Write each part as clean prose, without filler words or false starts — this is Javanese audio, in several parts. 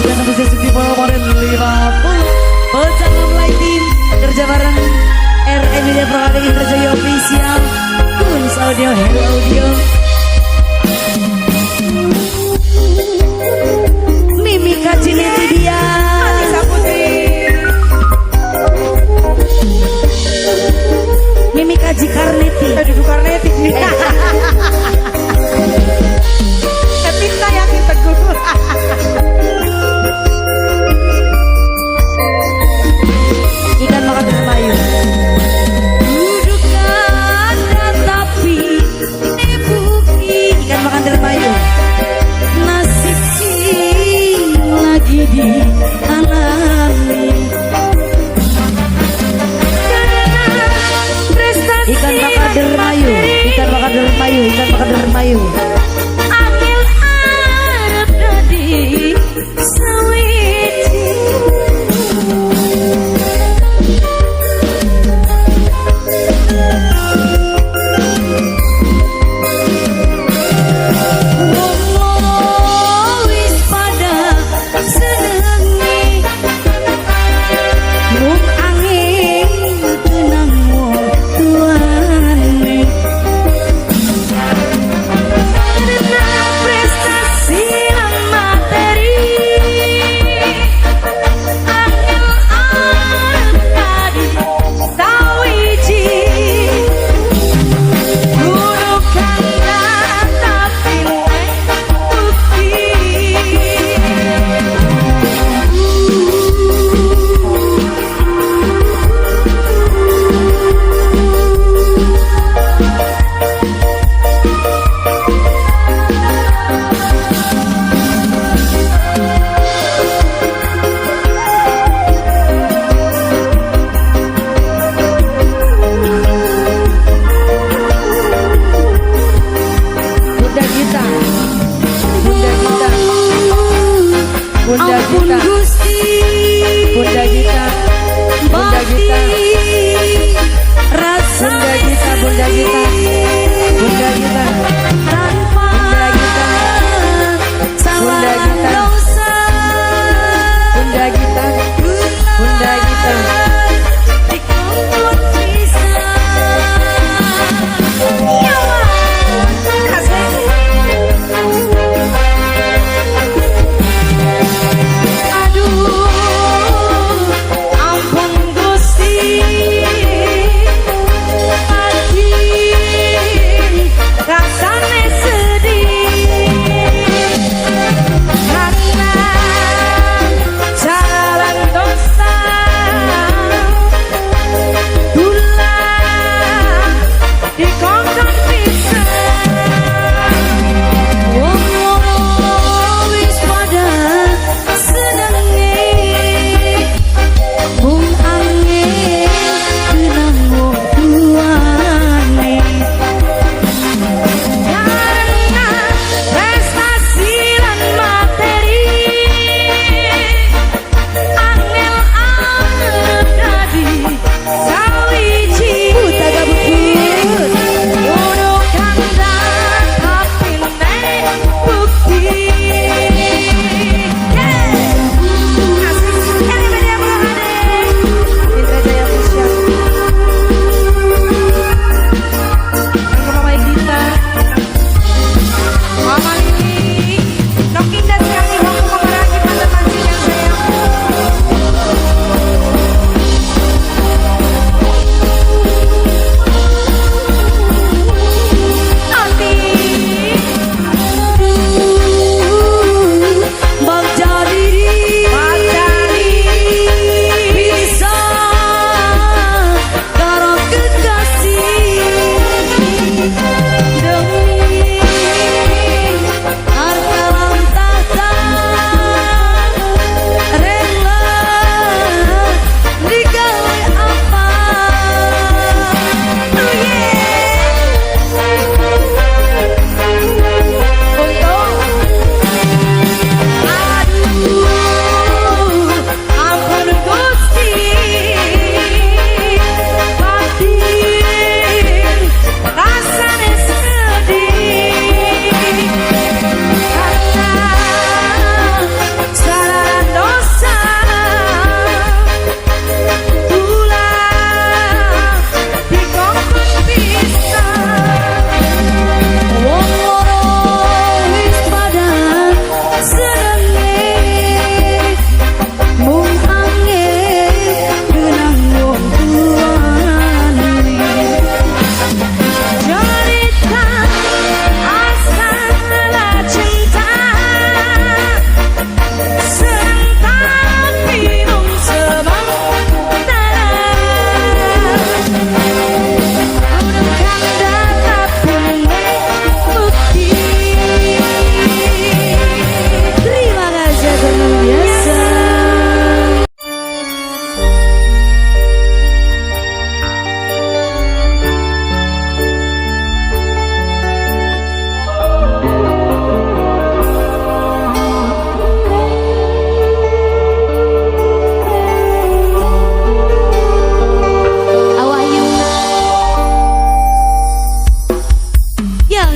Sudah tembus di model 50. Bersama Lighting kerja bareng RM Media Pro KD Indrajaya Official, Tunes Audio, Hello Audio. Mimi Kacineti dia. Anissa Putri. Mimi Kaji Karneti. Duduk Karneti. Pinta yakin teguh. Ikan makan dengan payu. Duduk kanda tapi ini bukan.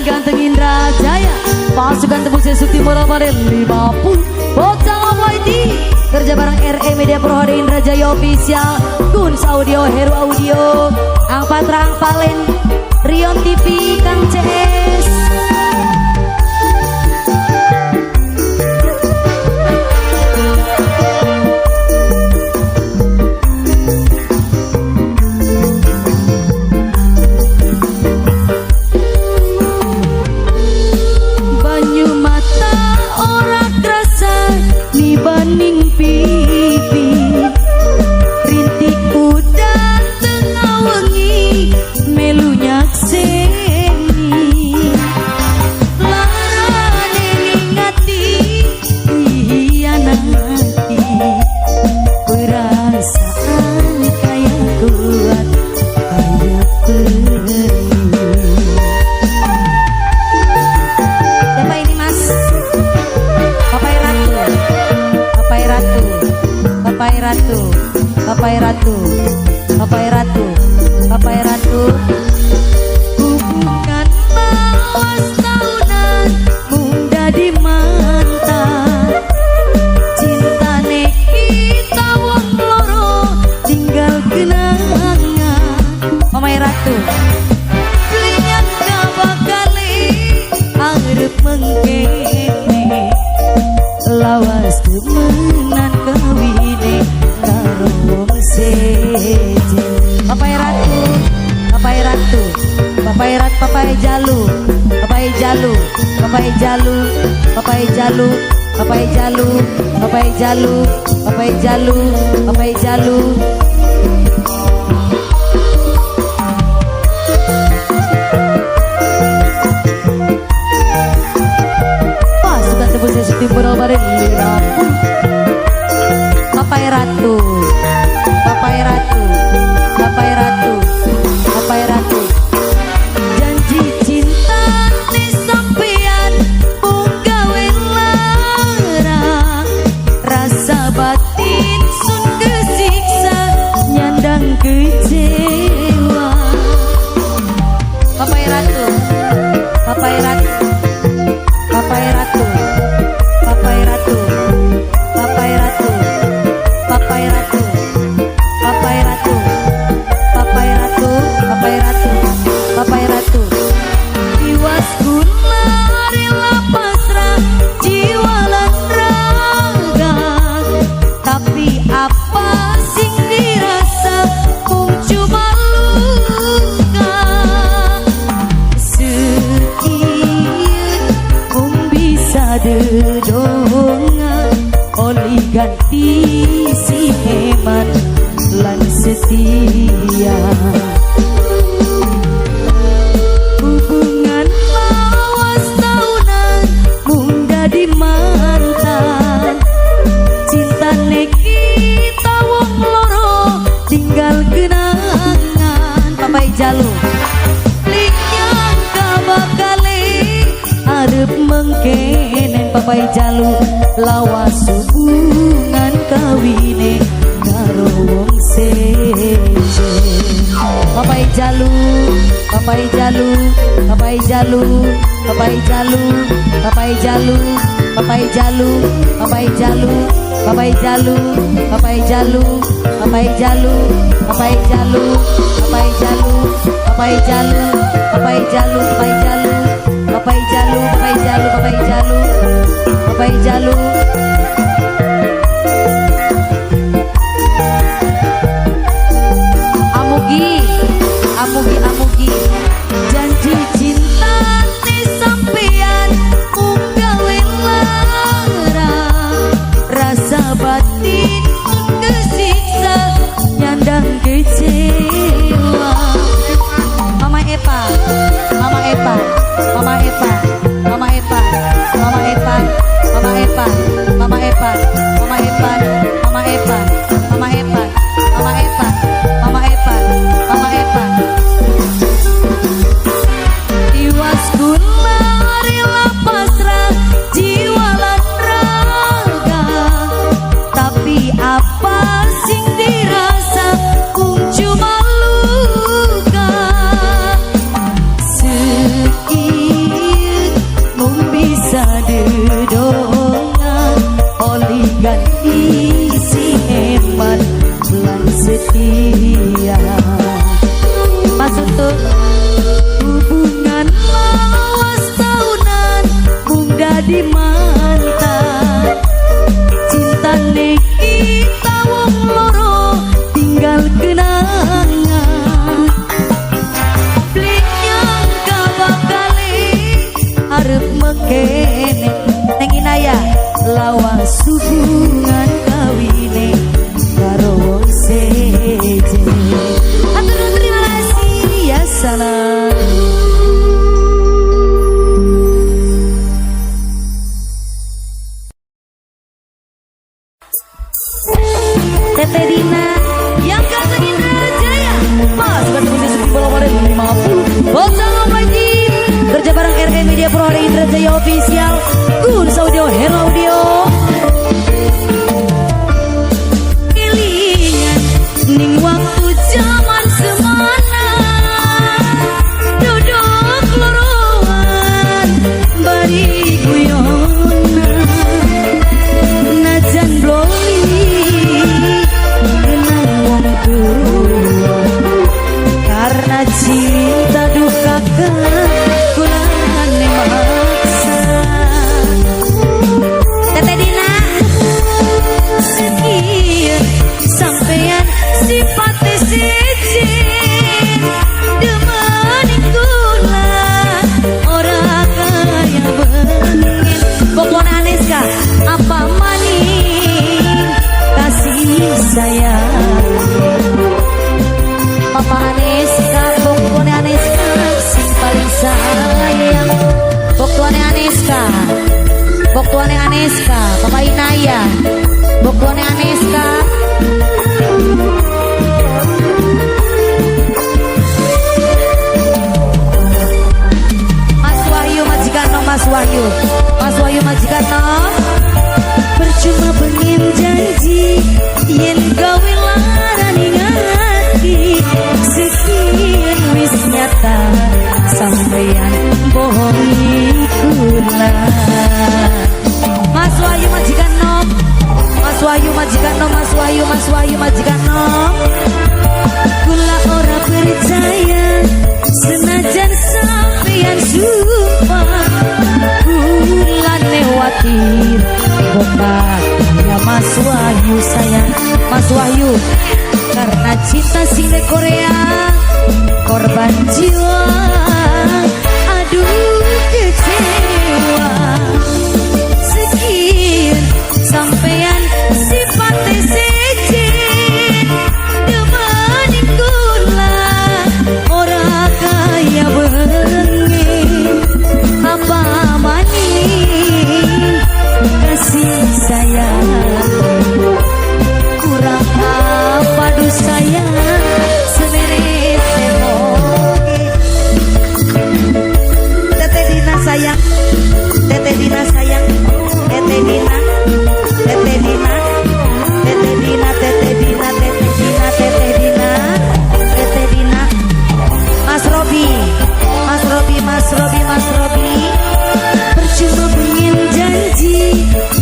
Ganteng Indra Jaya, pasukan tebus Yesus Timur pada 50 Bocah Ngomloiti, kerja bareng RE Media Pro HD Indra Jaya Official, Guns Audio, Heru Audio, Ang Patra, Ang Palen, Rion TV, Kang CS. Banyu mata ora krasa nibaning pipi, rintik udan tengah wengi melu nyakseni, larane ningati dihianati, perasaan kaya kuat kaya perih. Siapa ini mas? Papai Ratu, Papai Ratu, Papai Ratu, Papai Ratu, Papai Ratu, Papai Ratu. Hubungan lawas tahunan mung dadi mantan, cintane kita wong loro tinggal kenangan. Papai Ratu, nyangka bakale arep mengkene, lawas temenan kawine karo wong sejen. Papai Ratu, Papai Ratu, Papai Rat, Papai Jalu, Papai Jalu, Papai Jalu, Papai Jalu, Papai Jalu, Papai Jalu, Papai Jalu, Papai Jalu. Pasukan tebus Yesus Timur Albarin 50 Papai Ratu, Papai Ratu, Papai Ratu, Papai Ratu. Janji cinta sampean mung gawe lara, rasa batin sun kesiksa nyandang kecewa. Papai Ratu, Papai Ratu, Papai Ratu, Papai Ratu, Papai Ratu, Papai Ratu, Papai Ratu, Papai Ratu, Papai Ratu, Papai Ratu. Tiwas kula rela pasrah jiwa lan raga, tapi apa sing dirasa mung cuma luka. Sekian mung bisa dedonga oli ganti si hemat lan setia. Hubungan lawas tahunan mung dadi mantan, cintane kita wong loro tinggal kenangan. Papai Jalu, nyangka bakale arep mengkenen. Papai Jalu, lawas hubungan kawine karo wong sejen. Papai Jalu, Papai Jalu, Papai Jalu, Papai Jalu, Papai Jalu, Papai Jalu, Papai Jalu, Papai Jalu, Papai Jalu, Papai Jalu, Papai Jalu, Papai Jalu, Papai Jalu, Papai Jalu, Papai Jalu, Papai Jalu, Papai Jalu, Papai Jalu, Papai Jalu. Amugi, amugi, amugi. Janji cinta sampean mung gawe lara, rasa batin kesiksa nyandang kecewa. Mama Epa, Mama Epa, Mama Epa, Mama Epa, Mama Epa, Mama Epa, Mama Epa, Mama Epa, Mama Epa, Mama Epa, Mama Epa, Mama Epa, Mama Epa. Tiwas kula rela pasrah jiwa lan raga, tapi apa sing dirasa mung cuma luka. Sekian dadi mantan. Cintane kita wong loro tinggal kenangan. Beli nyangka bakale arep mekene. Neng Inaya lawas hubungan kawine karo wong seje. Hatur nuhun, terima kasih ya salam. Tete Dina yang kata Indra Jaya Mas Batu Musik Suki Bola Wareng 50 Bocah Almighty kerja bareng RE Media Pro Hari Indra Jaya Official Guns Audio Hero Audio. Kelingan ning waktu zaman semana duduk loroan bari guyonan najan bloli kenang wong tua karena cinta duka kulane maksa. Tete Dina sekian sampean sifate siji demen kula ora kaya bengen. Popone Aneska apa maning kasih sayang. Papa Aneska, popone Aneska sing paling sayang. Boktuane Aneska, boktuane Aneska, Papa Inaya, boktuane Aneska. Mas Wahyu majikan no, Mas Wahyu, Mas Wahyu majikan no. Percuma pengen janji yen gawe larani ati sekian wis nyata sampeyan bohongi kula. Mas Wahyu majikan no, Mas Wahyu majikan no, Mas Wahyu, Mas Wahyu majikan no. Kula ora percaya senajan sampeyan sumpah kula newatir botak ya Mas Wahyu sayang. Mas Wahyu karena cinta sing de Korea korban jiwa aduh kecewa. Sekian sampean sifate seje demen kula ora kaya bengi apa maning kasih sayang kurang apa dosa semere temoke. Tete Dina sayang, Tete Dina sayang, Tete Dina, Tete Dina, Tete Dina, Tete Dina, Tete Dina, Tete Dina, Tete Dina. Mas Robi, Mas Robi, Mas Robi, Mas Robi. Percuma pengen janji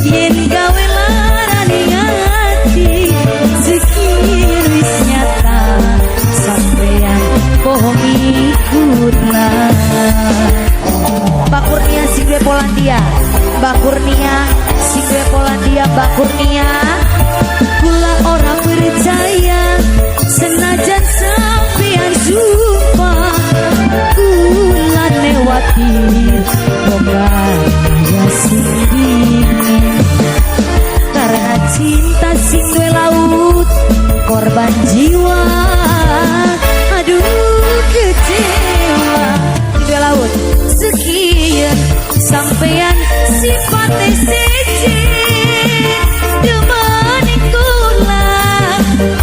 yen gawe larani ati sekian wis nyata sampeyan bohongi kula. Mbak Kurnia sing duwe Polandia, Mbak Kurnia sing duwe Polandia, Mbak Kurnia. Kula ora percaya senajan sampeyan sumpah kula newatir moga ya sing dingin karena cinta sing duwe laut korban jiwa aduh kecewa. Duwe laut sekian sampeyan sifate siji demen kula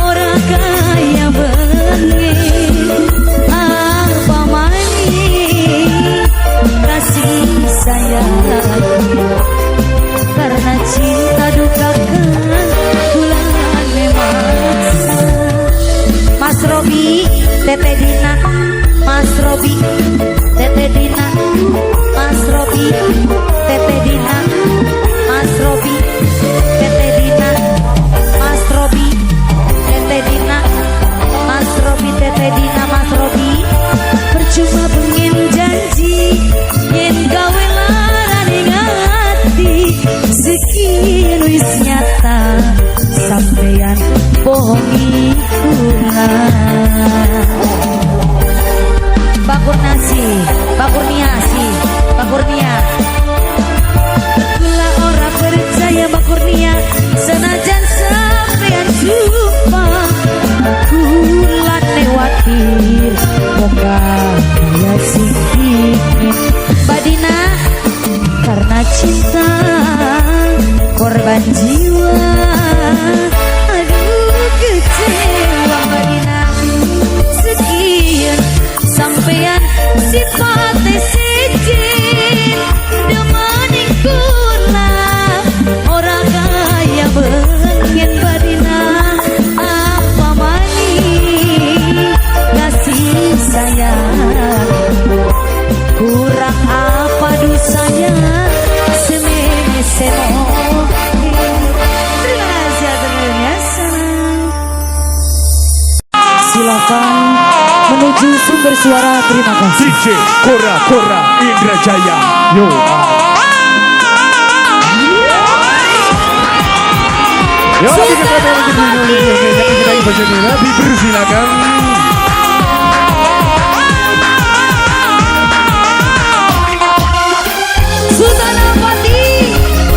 ora kaya bengi apa maning kasih sayang karena cinta duka kulane maksa. Mas Robi, Tete Dina, Mas Robi, Tete Dina, Mas Robi, Tete Dina, Mas Robi, Tete Dina, Mas Robi, Tete Dina, Mas Robi, Tete Dina, Mas Robi. Percuma pengen janji yen gawe larani ati Bohongi kula. Bakur nasi, bakur niasi, bakur nia. Kula ora percaya bakur nia, senajan sampean sumpah. Kula newatir, moga kaya sing ingin. Badina, karena cinta korban jiwa. Aduh kecewa Badina. Sekian sampean sifate sejen demaning kula ora kaya bengen Badina. Apa maning kasih sayang kurang apa dosanya semene semo. Terima kasih atas. Silakan menuju sumber suara. Terima kasih. DJ Kora Kora Indra Jaya. Yo. Yo, dipersilakan. Sultan Pati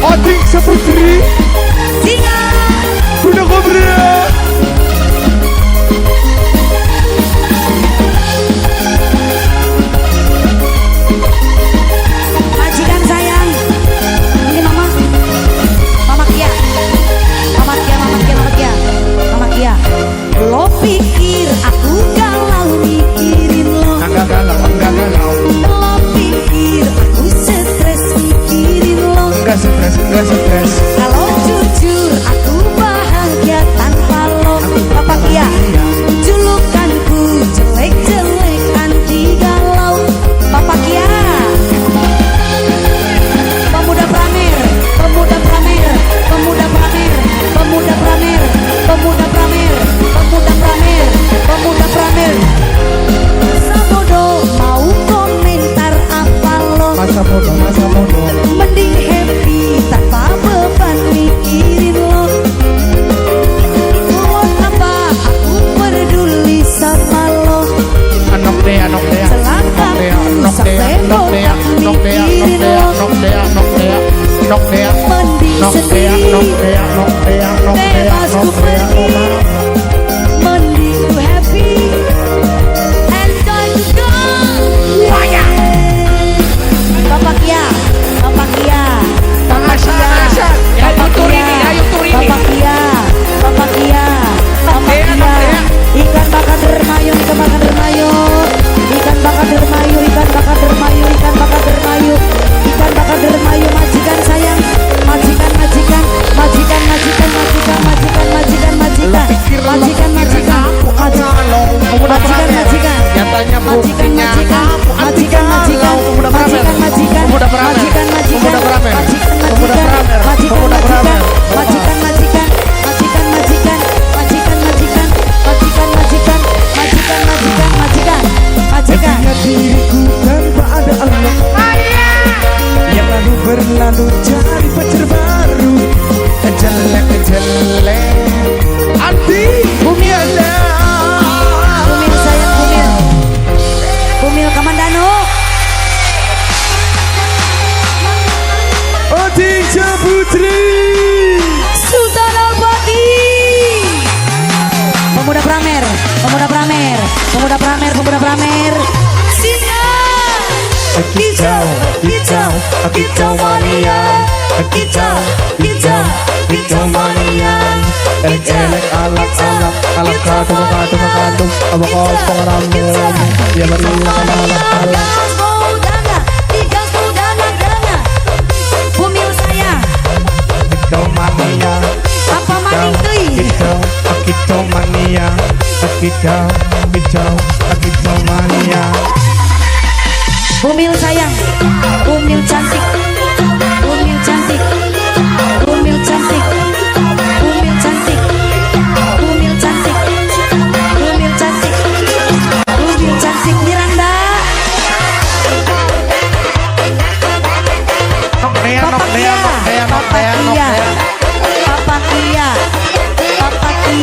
Oting Saputri Singa Bunda Kobra. Majikan sayang. Ini mama. Mama Kia. Mama Kia, Mama Kia, Mama Kia. Mama Kia. Lo pikir aku galau mikirin lo. Enggak galau, enggak galau. Lo pikir aku stres mikirin lo. Enggak stres, enggak stres. Kalau jujur aku bahagia tanpa lo. Papa Kia. Julukanku jelek-jelek anti galau. Papa Kia. Pemuda Pramer, pemuda Pramer, pemuda Pramer, pemuda Pramer, pemuda Pramer, pemuda Pramer, pemuda Pramer. Masa bodoh mau komentar apa lo? Masa bodoh, masa bodoh. Mending happy tanpa beban mikirin lo. Buat apa aku peduli sama lo? Anok dea, anok dea. Celaka Nok dea, sampai nok dea, nok dea, nok mikirin dea, lo. nok dea, nok dea, nok dea. Mending Nok dea, nok sendiri, dea, nok dea, nok dea, bebas nok ku dea, pergi. Mending ku happy, enjoy to go. Bapak Kia, Bapak Kia, Bapak Kia, Bapak Kia, Bapak Kia, Bapak Kia, Bapak Kia. Ikan bakar dermayu, ikan bakar dermayu, ikan bakar dermayu, ikan bakar dermayu, ikan bakar dermayu, ikan bakar dermayu. Majikan sayang, majikan, majikan, majikan, majikan, majikan, majikan, majikan, majikan, majikan, majikan, majikan, majikan, Nyatanya majikan, buktinya majikan, aku anti majikan, majikan, galau. Pemuda Pramer, majikan, majikan, pemuda Pramer, majikan, majikan, pemuda Pramer, majikan, pemuda Pramer, majikan, pemuda majikan, Pramer. majikan, majikan, majikan, majikan, majikan, majikan, majikan, majikan, majikan, majikan, majikan, majikan. Happynya diriku tanpa ada Allah. Yang lalu berlalu cari pacar baru. Jelek jelek anti Bumil, Bumil sayang, Bumil, Bumil Kamandano. Oting Saputri. Sultan Al-Fatih. Pemuda Pramer, pemuda Pramer, pemuda Pramer, pemuda Pramer. Singa. Kicau, kicau, kicau mania. Kicau, kicau, kicau mania. Elek elek alak alak alak kadung kadung kadung. Abang pengaram. Ya mari alak alak. Bumil saya. Kicau mania. Apa maning teuing? Kicau, kicau mania. Kicau, kicau, kicau mania. Bumil sayang, Bumil cantik, Bumil cantik, Bumil cantik, Bumil cantik, Bumil cantik, Bumil cantik, Bumil cantik Miranda. Nok dea, nok Papa dea, Kia, nok dea, nok Papa dea, nok Kia, dea. Papa Kia, Papa Kia.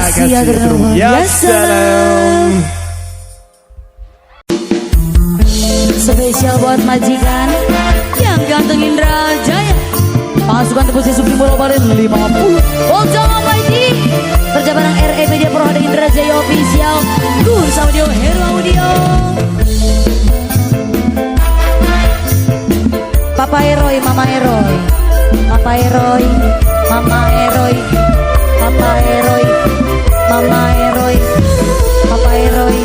kasih ya. Ya salam. Spesial buat majikan yang ganteng Indra Jaya. Pasukan tebus Supremo Bareng 50. Bocah Almighty. Kerja bareng RE Media Pro ada Indra Jaya Official. Gun Audio Hero Audio. Papa Eroy, Mama Eroy. Papa Eroy, Mama Eroy. Papa Eroy, Mama Eroy. Papa Eroy.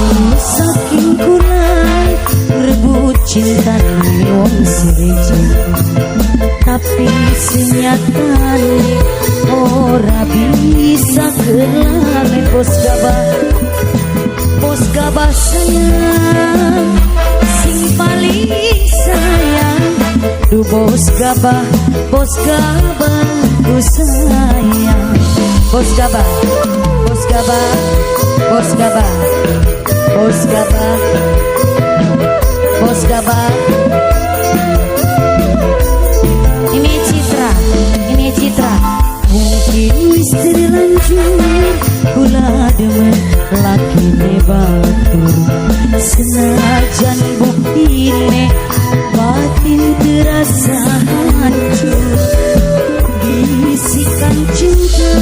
Ibu saking kula rebut cintane wong siji, tapi senyatane ora bisa kelalen. Bos gabah, bos gabah sayang, sing paling sayang. Du bos gabah ku sayang. Bos gabah, bos gabah, bos gabah, bos gabah, bos gabah. Ini Citra, ini Citra. Mungkin wis terlanjur kula demen lakine batur, senajan buktine batin terasa hancur. Bisikan cinta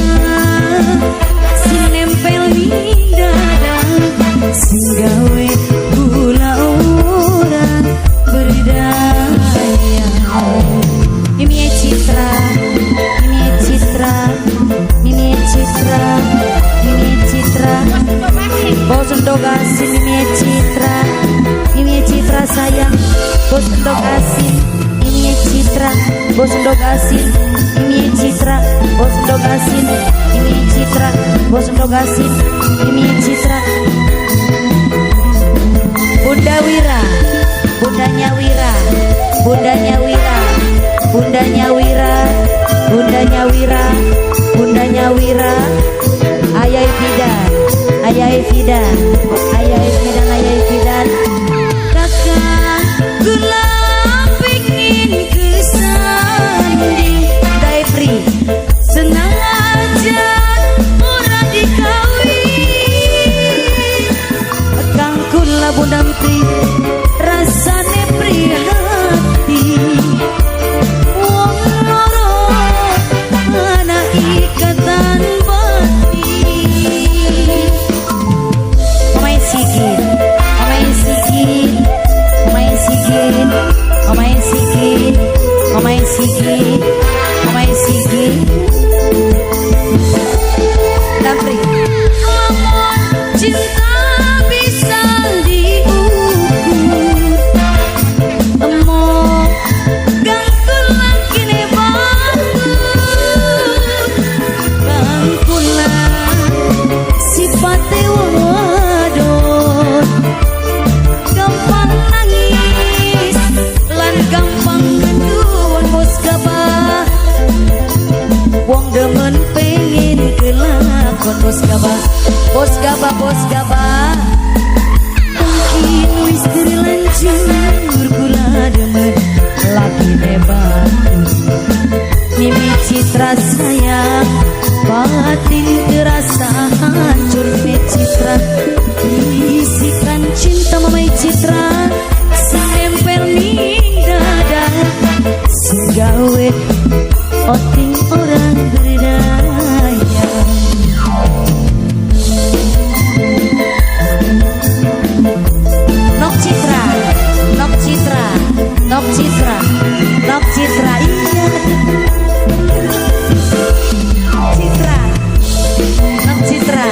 sing nempel ning dada, sing gawe kula ora berdaya. Mimi Citra, Mimi Citra, Mimi Citra, Mimi Citra. Bos endog asin Mimi Citra, Mimi Citra sayang. Bos endog asin Mimi Citra, bos endog asin Mimi Citra, bos endog asin Mimi Citra, bos endog asin Mimi Citra. Bunda Wira, bundanya Wira, bundanya Wira, bundanya Wira, bundanya Wira, bundanya Wira. Ayah Fidan, ayah Fidan, ayah Fidan, ayah Fidan. Kakak kula pingin kesandi Daepri, senang aja ora dikawin. Kang kula bunda pri, rasane prihatin. Wong loro ana ikatan batin. Mamai Sigit, Mamai Sigit, Mamai Sigit, Mamai Sigit, Mamai Sigit, Mamai Sigit. Dapri. Lamun cinta bisa diukur, emo gangkul lakine batur. Gangkula sifate wong wadon, gampang nangis lan gampang ketuwon. Bos gabah wong demen pengin kelakon. Bos gabah, bos gabah, bos gabah. Mungkin wis terlanjur kula demen lakine batur. Mimi Citra sayang, batin terasa hancur. Mimi Citra, bisikan cinta Mamai Citra, sing nempel ning dada, sing gawe oting orang berdaya. Nok Citra, Nok Citra, Nok Citra, Nok Citra, iya. Citra, Nok Citra.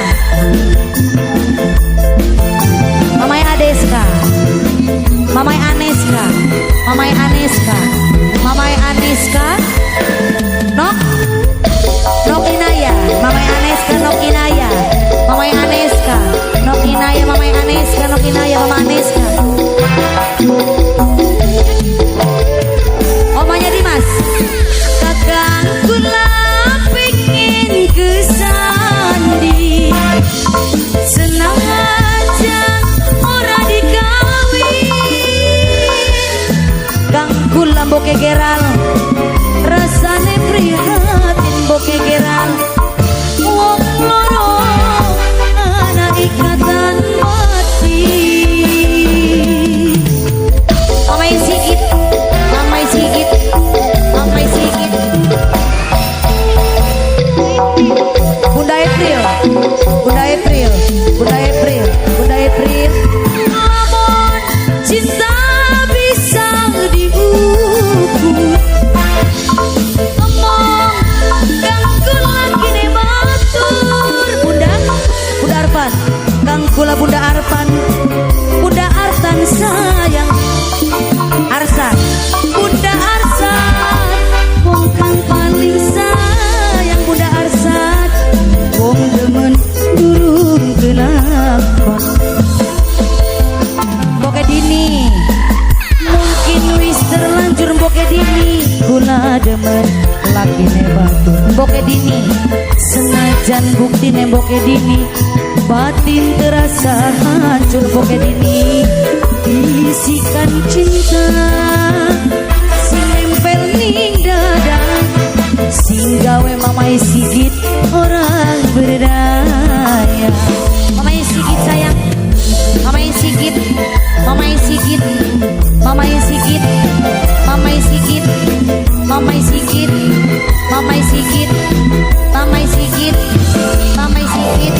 Mamai Adeska, Mamai Aneska, Mamai Aneska, Mamai Aneska. Nok, Nok Inaya, Mamai Aneska, Nok Inaya, Mamai Aneska, Nok Inaya, Mamai Aneska, Nok Inaya, Mama Aneska. Omanya Dimas. Kakang kula pingin kesandi, senang aja ora dikawin. Kang kula mboke geral, rasane prihatin. Boke Geral. Wong loro ana ikatan mati. Mamai Sigit, Mamai Sigit, Mamai Sigit. Bunda April, Bunda April, Bunda April, Bunda April. Lamun cinta bisa diukur, omong kang kula kini batur. Bunda, Bunda Arfan, kang kula Bunda Arfan, Bunda Arsan sayang, Arsan, Bunda Arsan, wong kang paling sayang Bunda Arsan, wong demen durung kelakon. Boke Dini, mungkin wis terlanjur Boke Dini, kula demen lakine batur. Boke Dini, senajan buktine Boke Dini, batin terasa hancur Boke Dini. Bisikan cinta sing nempel ning dada, sing gawe Mamai Sigit orang berdaya. Mamai Sigit sayang, Mamai Sigit, Mamai Sigit, Mamai Sigit, Mamai Sigit, Mamai Sigit, Mamai Sigit, Mamai Sigit, Mamai Sigit.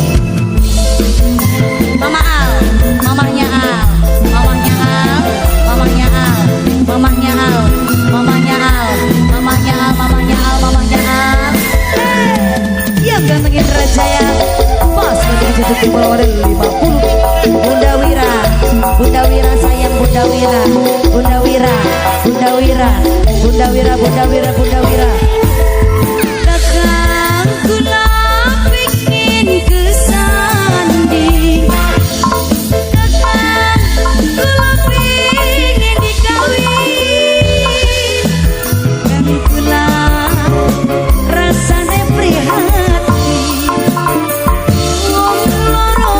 Mama Al, mamahnya Al, mamahnya Al, mamahnya Al, mamahnya Al, mamahnya Al, mamahnya Al, mamahnya Al, mamahnya Al. Yang ganteng Indra Jaya, Mas tujuh 50. Bunda Wira, Bunda Wira sayang Bunda Wira, Bunda Wira, Bunda Wira, Bunda Wira, Bunda Wira, Bunda Wira. Kakang kula pingin kesanding, kakang kula pingin dikawin, kang kula rasane prihatin. Wong loro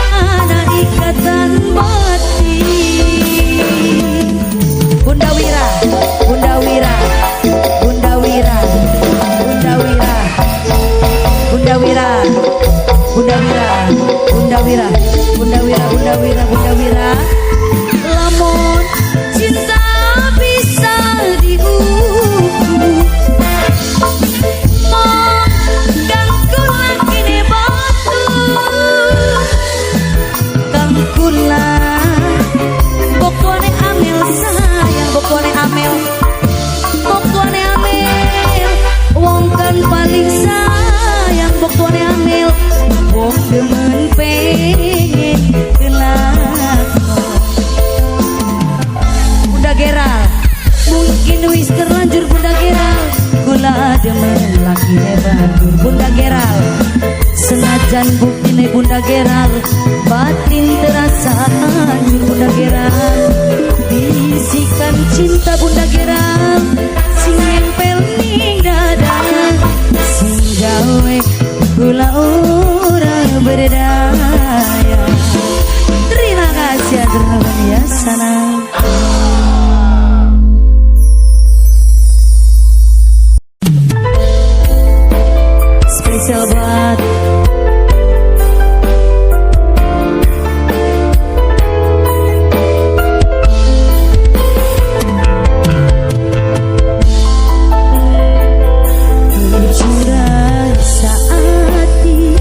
ana ikatan batin. Bunda Wira, Bunda Wira, Bunda Wira, Bunda Wira, Bunda Wira, Bunda Wira, Bunda Wira, Bunda Wira, Bunda Wira, Bunda Wira. Lamun cinta bisa diukur, mong kang kula kini batur, kang kula bok tuane Amel sayang, bok tuane Amel, bok tuane Amel, wong kan paling sayang bok tuane Amel, wong demen pengen kelakon. Bunda Geral, mungkin wis terlanjur Bunda Geral, kula demen lakine batur. Bunda Geral, senajan buktine Bunda Geral, batin terasa hancur Bunda Geral. Bisikan cinta Bunda Geral, sing nempel ning dada, sing gawe kula ora berdaya. Terima kasih atur nuwun ya sana. Spesial buat Tujuh rasa hati.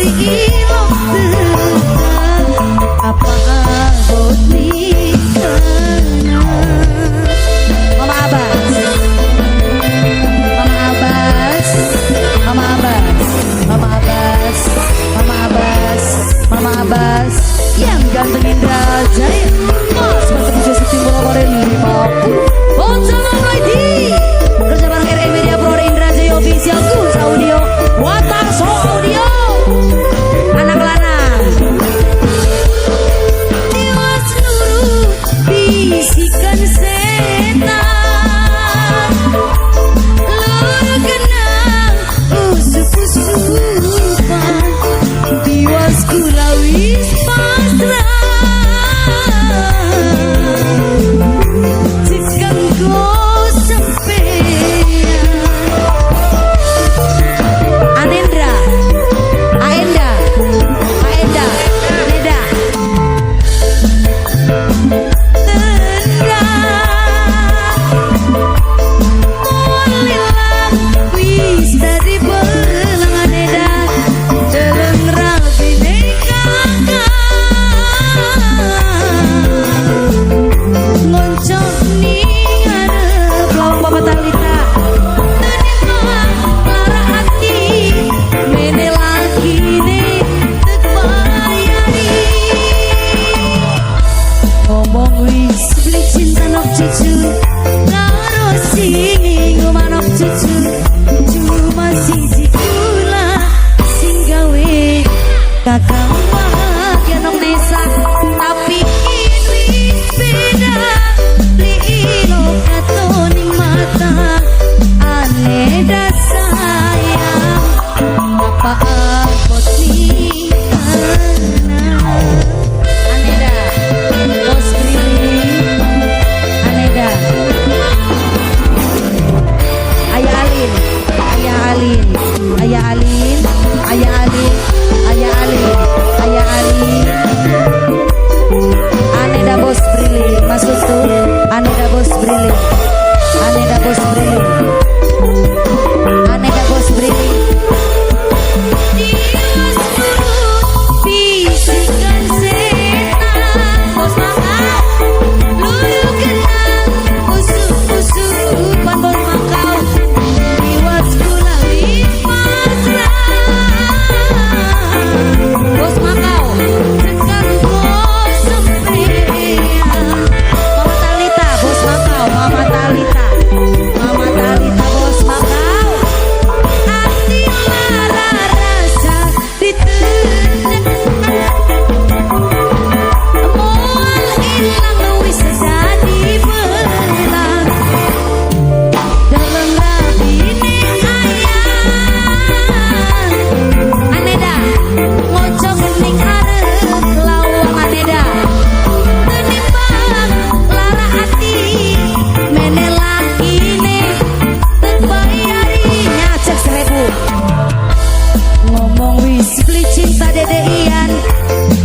beli ilok tetap apa abot nikana. Mama Abbas, Mama Abbas, Mama Abbas, Mama Abbas, Mama Abbas, Mama Abbas, yang ganteng Indra Jaya, Mas Mas Puja Siti Mulawari 50, Bocah Mama kerja bareng RE Media Pro Indra Jaya Official, Gus Audio, Watar So Audio, anak lanang. Tiwas nurut bisikan setan, lur kenang usup-usupan, tiwas kula wis pasrah. Jika engkau sampean Anendra, Aenda, Aenda, Neda, Tendang Mulilang wis dadi belang Aneda, deleng rabine kakak ngoncok ning ngarep lawang Bapak Talita, tenimbang lara ati mene lakine tek bayari. Ngomong wis beli cinta nok cucu karo sing ngomah nok cucu, cuma siji kula sing gawe kakang bahagia nok Nesa, tapi kini wis beda beli ilok ning mata aneda sayang apa abot ning tanah. Aneda Bos Briling, Aneda, Ayah Alin, Ayah Alin, Ayah Alin, Ayah Alin, Ayah Alin, Ayah Alin, Aneda Bos Briling, Mas Gustu, Aneda Bos Briling, Aneda Bos Briling, Aneda Bos Briling. Diwas nurut bisikan setan, Bos Makau, lulu kenang usup-usupan Bos Makau, tiwas kula wis pasrah. Bos Makau, cekang kok sampean. Mama Talita, Bos Makau, Mama Talita, Mama Talita, Bos Makau. Ati lara rasa ditendang, moal ilang wis dadi belang, dalam rabine ayah Aneda ngocok ning arep lawang Aneda, tenimbang lara ati mene lakine tek bayari nyacek 1000. Ngomong wis beli cinta Dede Ian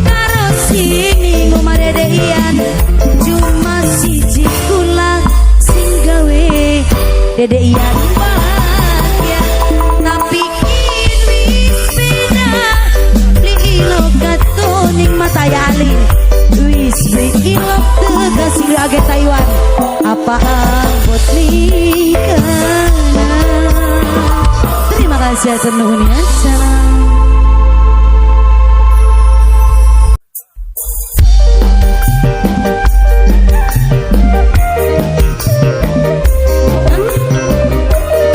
karo sing ngomah Dede Ian, cuma siji kula sing gawe Dede Ian bahagia, tapi kin wis beda beli ilok ning mata ya Alin, wis beli ilok tegas age Taiwan apa abot nikana. Terima kasih atas nuhun ya. Salam.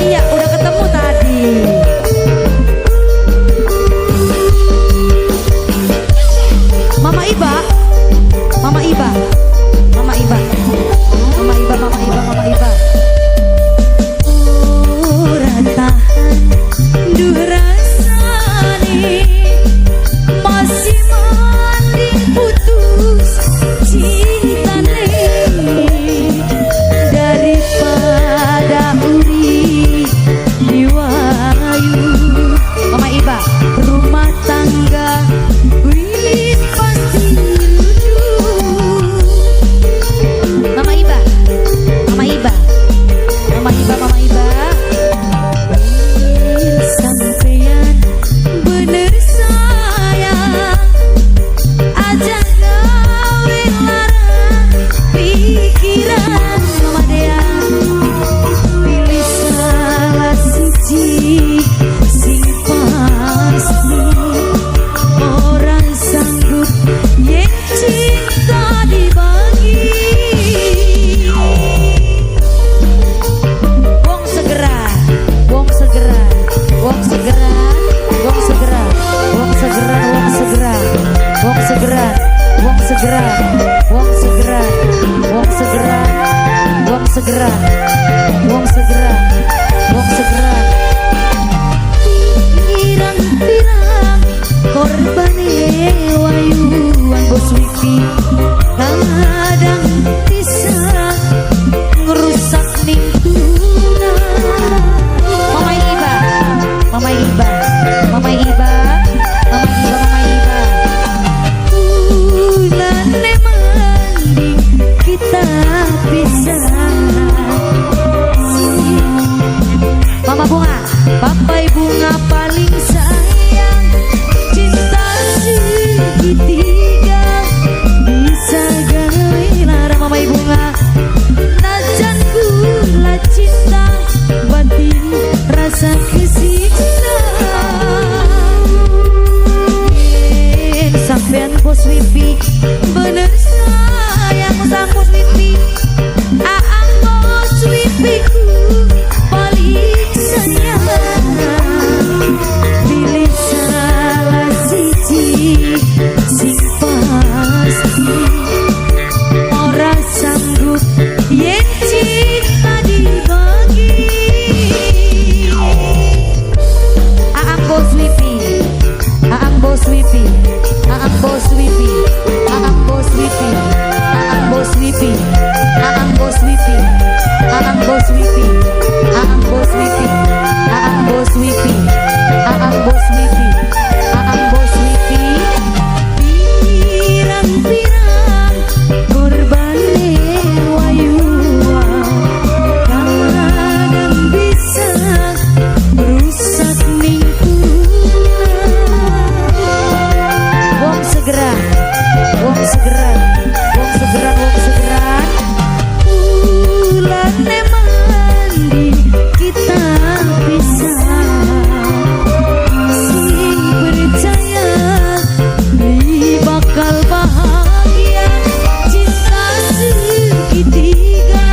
Iya, udah ketemu tadi. Mama Iba, Mama Iba, Mama Iba, Mama Iba, Mama Iba, Mama Iba. Ora tahan duh rasane. segera, wong segera, wong segera, wong segera, wong segera, wong segera. Pirang-pirang korbane wayuan, Bos Wipi, kadang bisa ngerusak lingkungan. Mama Iba, Mama Iba, Mama Iba, Mama Iba, Mama Iba. Mulane mending kita pisah. Mama Bunga, Papai Bunga paling sayang. Cinta segitiga bisa gawe lara, Mama Bunga. Najan kula cinta, batin rasa kesiksa. Yen sampean, Bos Wipi, bener sayang sang Bos Wipi. Aang Bos Wipiku paling sayang. Pilih salah siji sing pasti. Ora sanggup yen cinta dibagi. Aang Bos Wipi, Aang Bos Wipi, Aang Bos Wipi, Aang Bos Wipi, Aang Bos Wipi, Aang Bos Wipi, Aang Bos Wipi, Aang Bos Wipi, Aang Bos Wipi, Aang Bos Wipi, Aang Bos Wipi. Pirang-pirang korbane wayuan, kadang bisa rusak lingkungan. Wong segera, wong segera, wong segera, wong segera. Mulane mending kita pisah. Sing percaya beli bakal bahagia. Cinta segitiga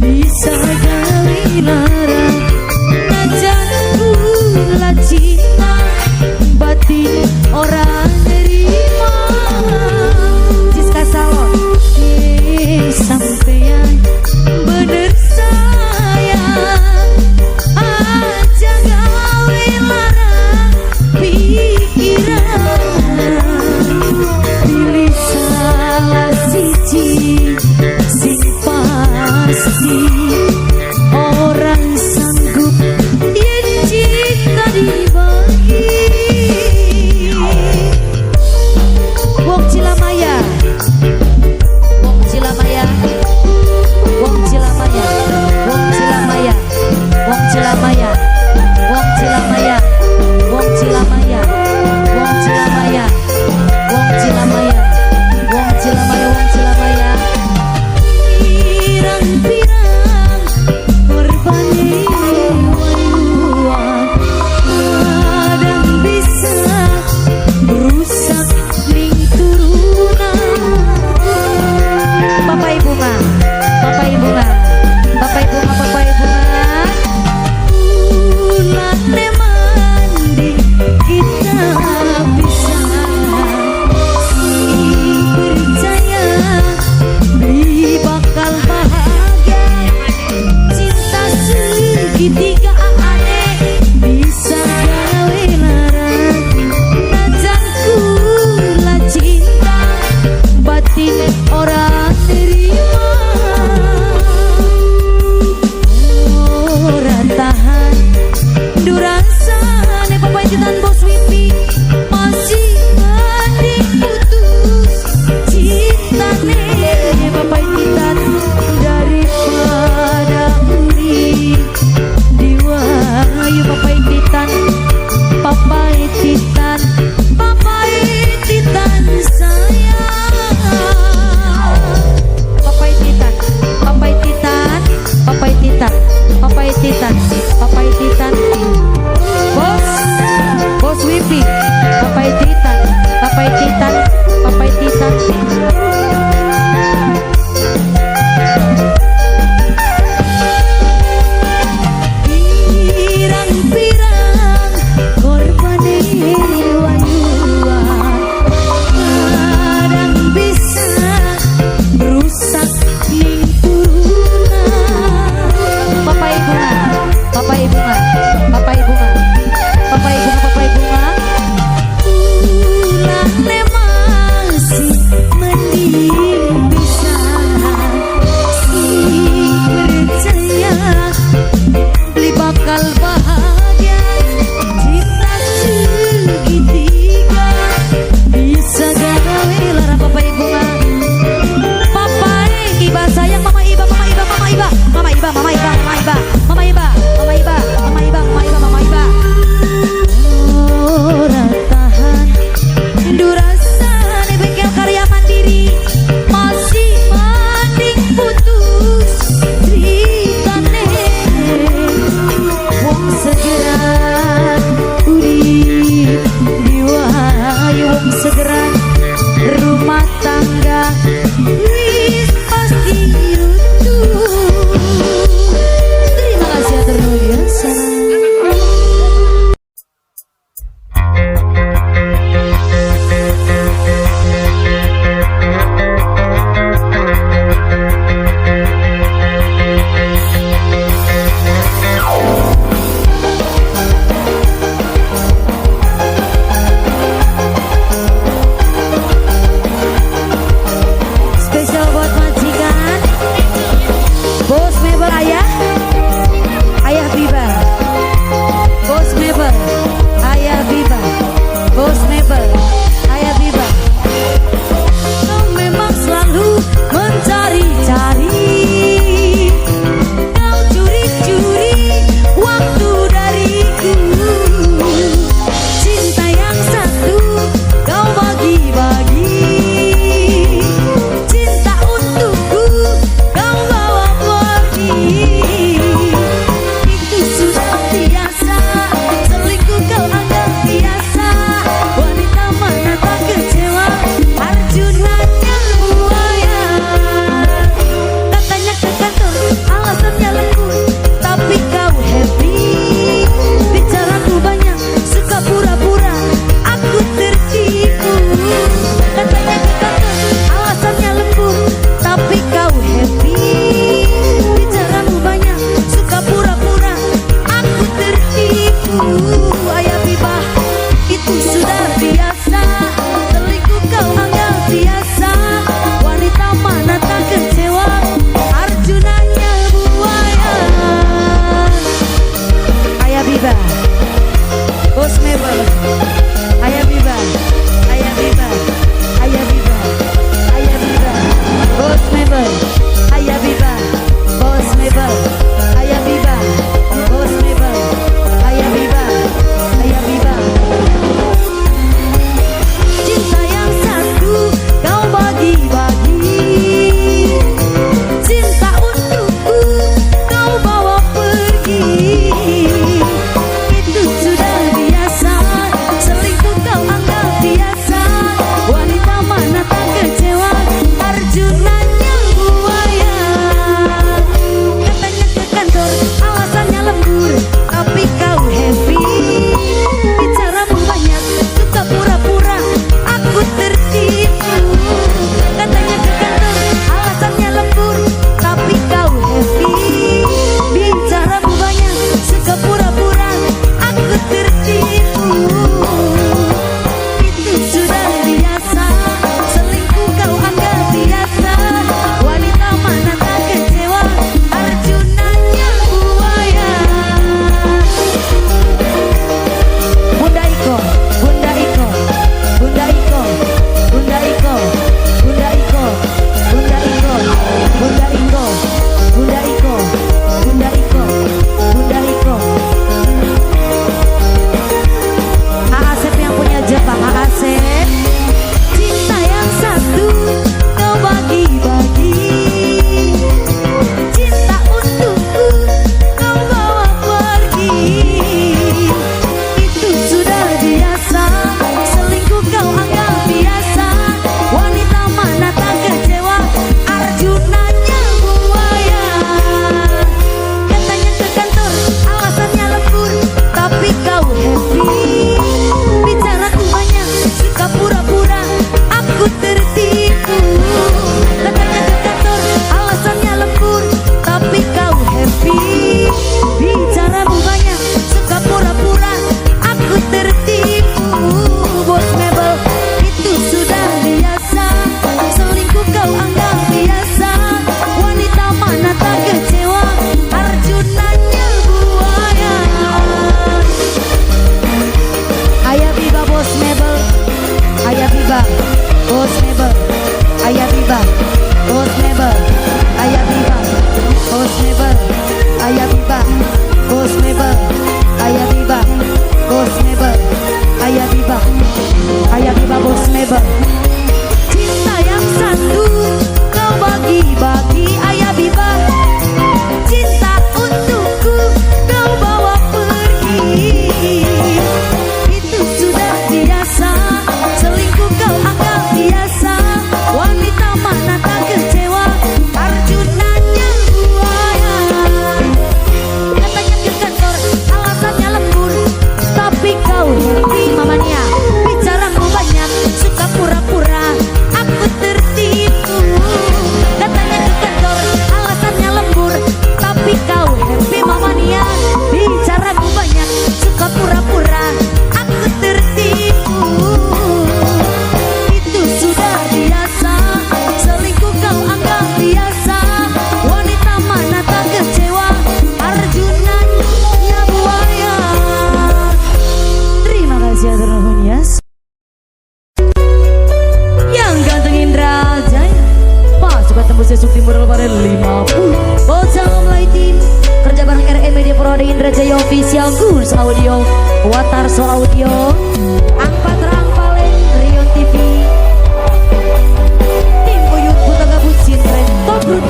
bisa gawe lara. Najan kula cinta, batin ora nerima. Siska Salon. Ye sampean bener sayang, aja gawe lara pikiran. Pilih salah siji sing pasti. Ora sanggup yen cinta dibagi. Bos Mebel, Ayah Biba. Bos Mebel, Ayah Biba. Bos Mebel, Ayah Biba. Bos Mebel, Ayah Biba. Bos Mebel, Ayah Biba. Ayah Biba Bos Mebel. Cinta yang satu kau bagi-bagi Ayah Biba. Cinta untukku kau bawa pergi. Itu sudah biasa, selingkuh kau anggap biasa. Wanita mana tak kecewa, Arjunanya buaya. Katanya ke kantor, alasannya lembur, tapi kau happy mamanya. Bicaramu banyak, suka pura-pura, aku tertipu. Katanya ke kantor, alasannya lembur, tapi kau happy mamania. Bicaramu banyak, suka pura-pura, aku tertipu. Itu sudah biasa, selingkuh kau anggap biasa. Wanita mana tak kecewa, Arjunanya buaya. Terima kasih atas nuhun. Yang ganteng Indra Jaya, pasukan tembus Sukti Mural pada 50. Bocah Mulai Tim kerja bareng RE Media Pro ada Indra Jaya Official, Gus Audio, Watarso Audio, Angpat Rangpalen, Rion TV, Tim Uyut Buta Gabut Sintren, Tobrut,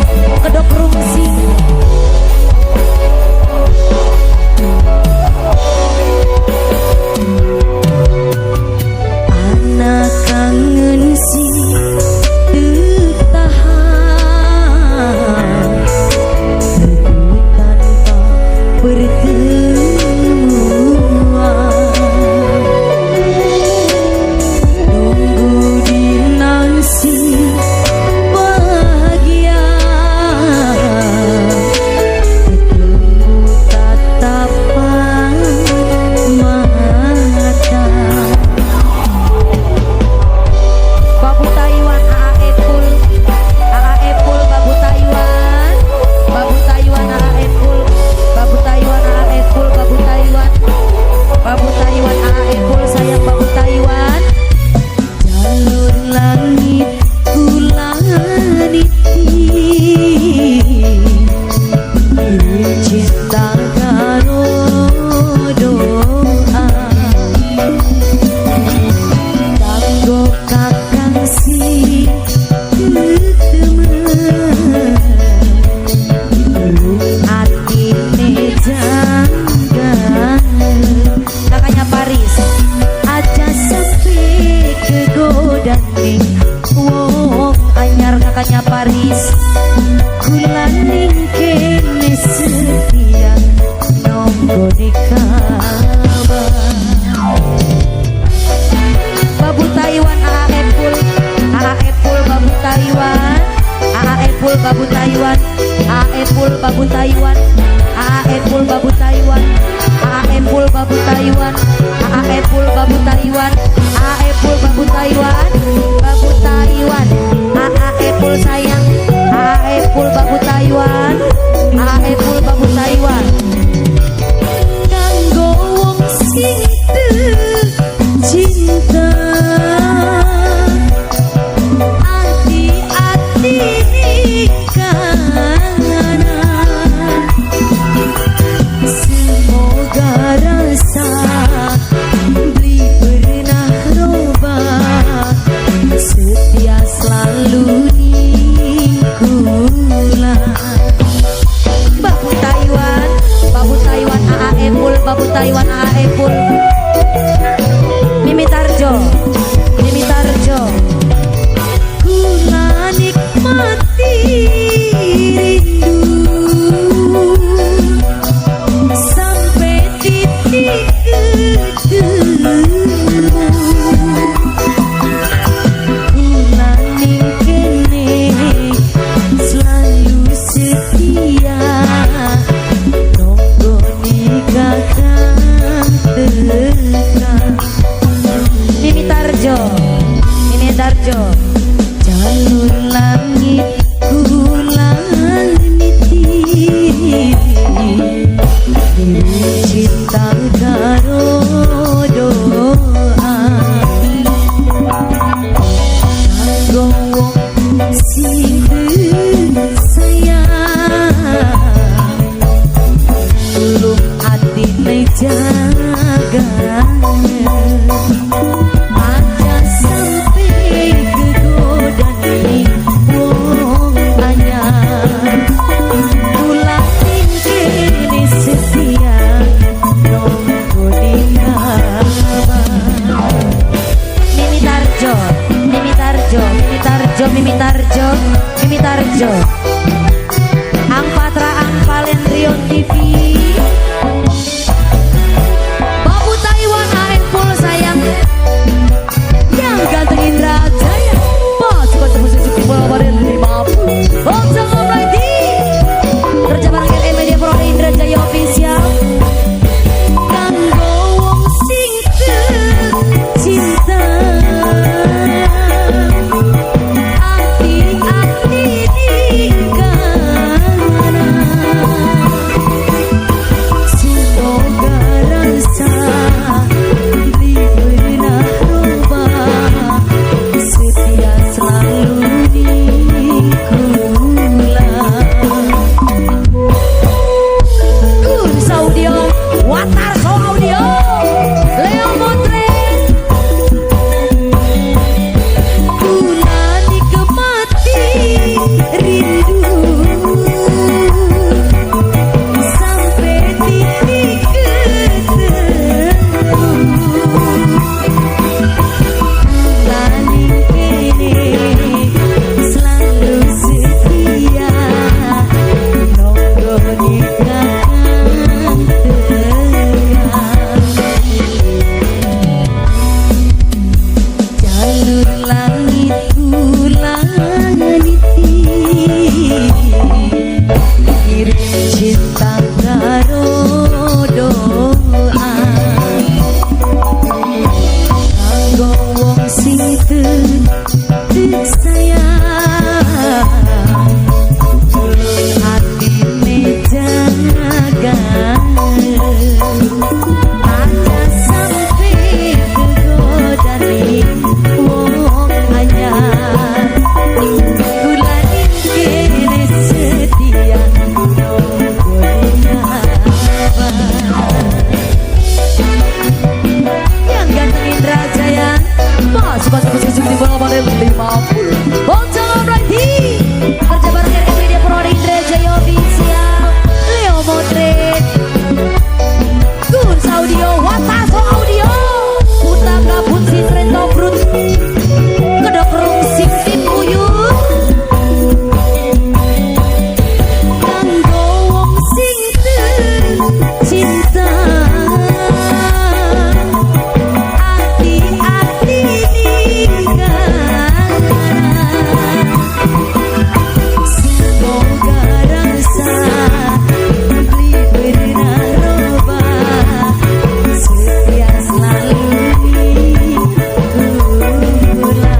Kedok Rungsing. Anak kangen sing teu tahan, Teguh tanpa pertemuan. Nunggu dinansi bahagia, ketemu tatapan mata. Babu Taiwan AA Epul, AA Epul, Babu Taiwan, Babu Taiwan AA Epul, Babu Taiwan AA Epul, Babu Taiwan, Babu Taiwan AA Epul, sayang Babu Taiwan. Jalur langit kula niti, cinta karo doa. Kanggo kakang sing ketemen, atine janggal. Kakaknya Paris aja sampai kegoda ning wong anyar. Kakaknya Paris kula ning kene setia nonggone kabar. Babu Taiwan AA Epul, AA Epul, Babu Taiwan, AA Epul, Babu Taiwan, AA Epul, Babu Taiwan, AA Epul, Babu Taiwan, AA Epul, Babu Taiwan, AA Epul, Babu Taiwan, AA Epul, Babu Taiwan, Babu Taiwan, AA Epul sayang, AA Epul, Babu Taiwan, AA Epul, Babu Taiwan. Kanggo wong sing teu cinta, ati-ati nikanan. Semoga rasa beli pernah robah, setia selalu ning kula. Babu Taiwan, Babu Taiwan AA Epul, Babu Taiwan AA Epul. Mimi Tarjo, Mimi Tarjo. Kula nikmati rindu sampai titik ketemu. Kula ning kene selalu setia, nonggone kakang teka. Mimi Tarjo, Mimi Tarjo. Jalur langit kula niti, cinta karo doa. Mimitarjo, Mimitarjo, Mimitarjo. Ang Patra, Ang Palendrion TV. Babu Taiwan AM Full sayang. Yang ganteng Indra Jaya. Pasukan tembus di bola bareng 50. Bocah Alrighty. Kerja bareng RE Media Pro Indra Jaya Official. Kanggo wong sing cinta. Ati-ati nikahna. Semoga rasa beli pernah rubah. Setia selalu di kula. Guns Audio, Watarso Audio, Leo Motret. Kula nikmati rindu sampai titik ketemu. Kula ning kene selalu setia nonggoni kakang tekan. Jalur langit kula niti kirim cinta karo doa kanggo wong sing tetep sayang tulung atine jaga aja sampe kegodani wong anyar. Kula ning kene setia nonggone kabar. Yang ganteng Indra Jaya. Pasukan musik di bola model 50. Bocah Alrighty. Kerja bareng RE Media Pro Indra Jaya Official. Leo Motret. Guns Audio, Wataso Audio. Puta kabut si Trento Brut. Kedok rungsing tim uyut. Kanggo wong sing cinta. Ati-ati nikah. Semoga rasa beli pernah robah. Setia selalu kula.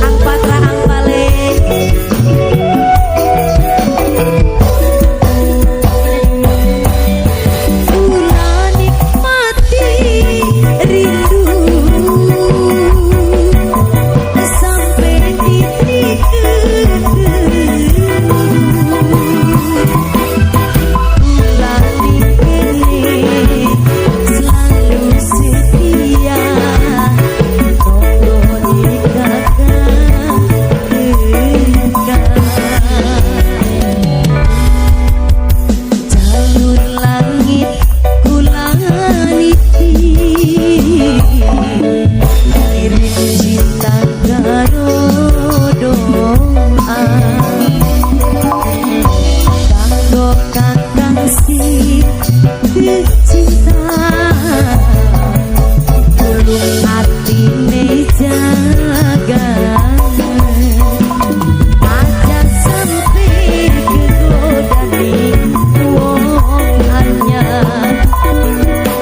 Ang Patra, Ang Pale. Kula nikmati rindu sampai titik ketemu. Kula ning kene selalu setia nonggoni kakang tekan. Jalur langit kula niti kirim cinta karo doa kanggo kakang sing cinta tulung atine jaga aja sampe kegodani wong anyar.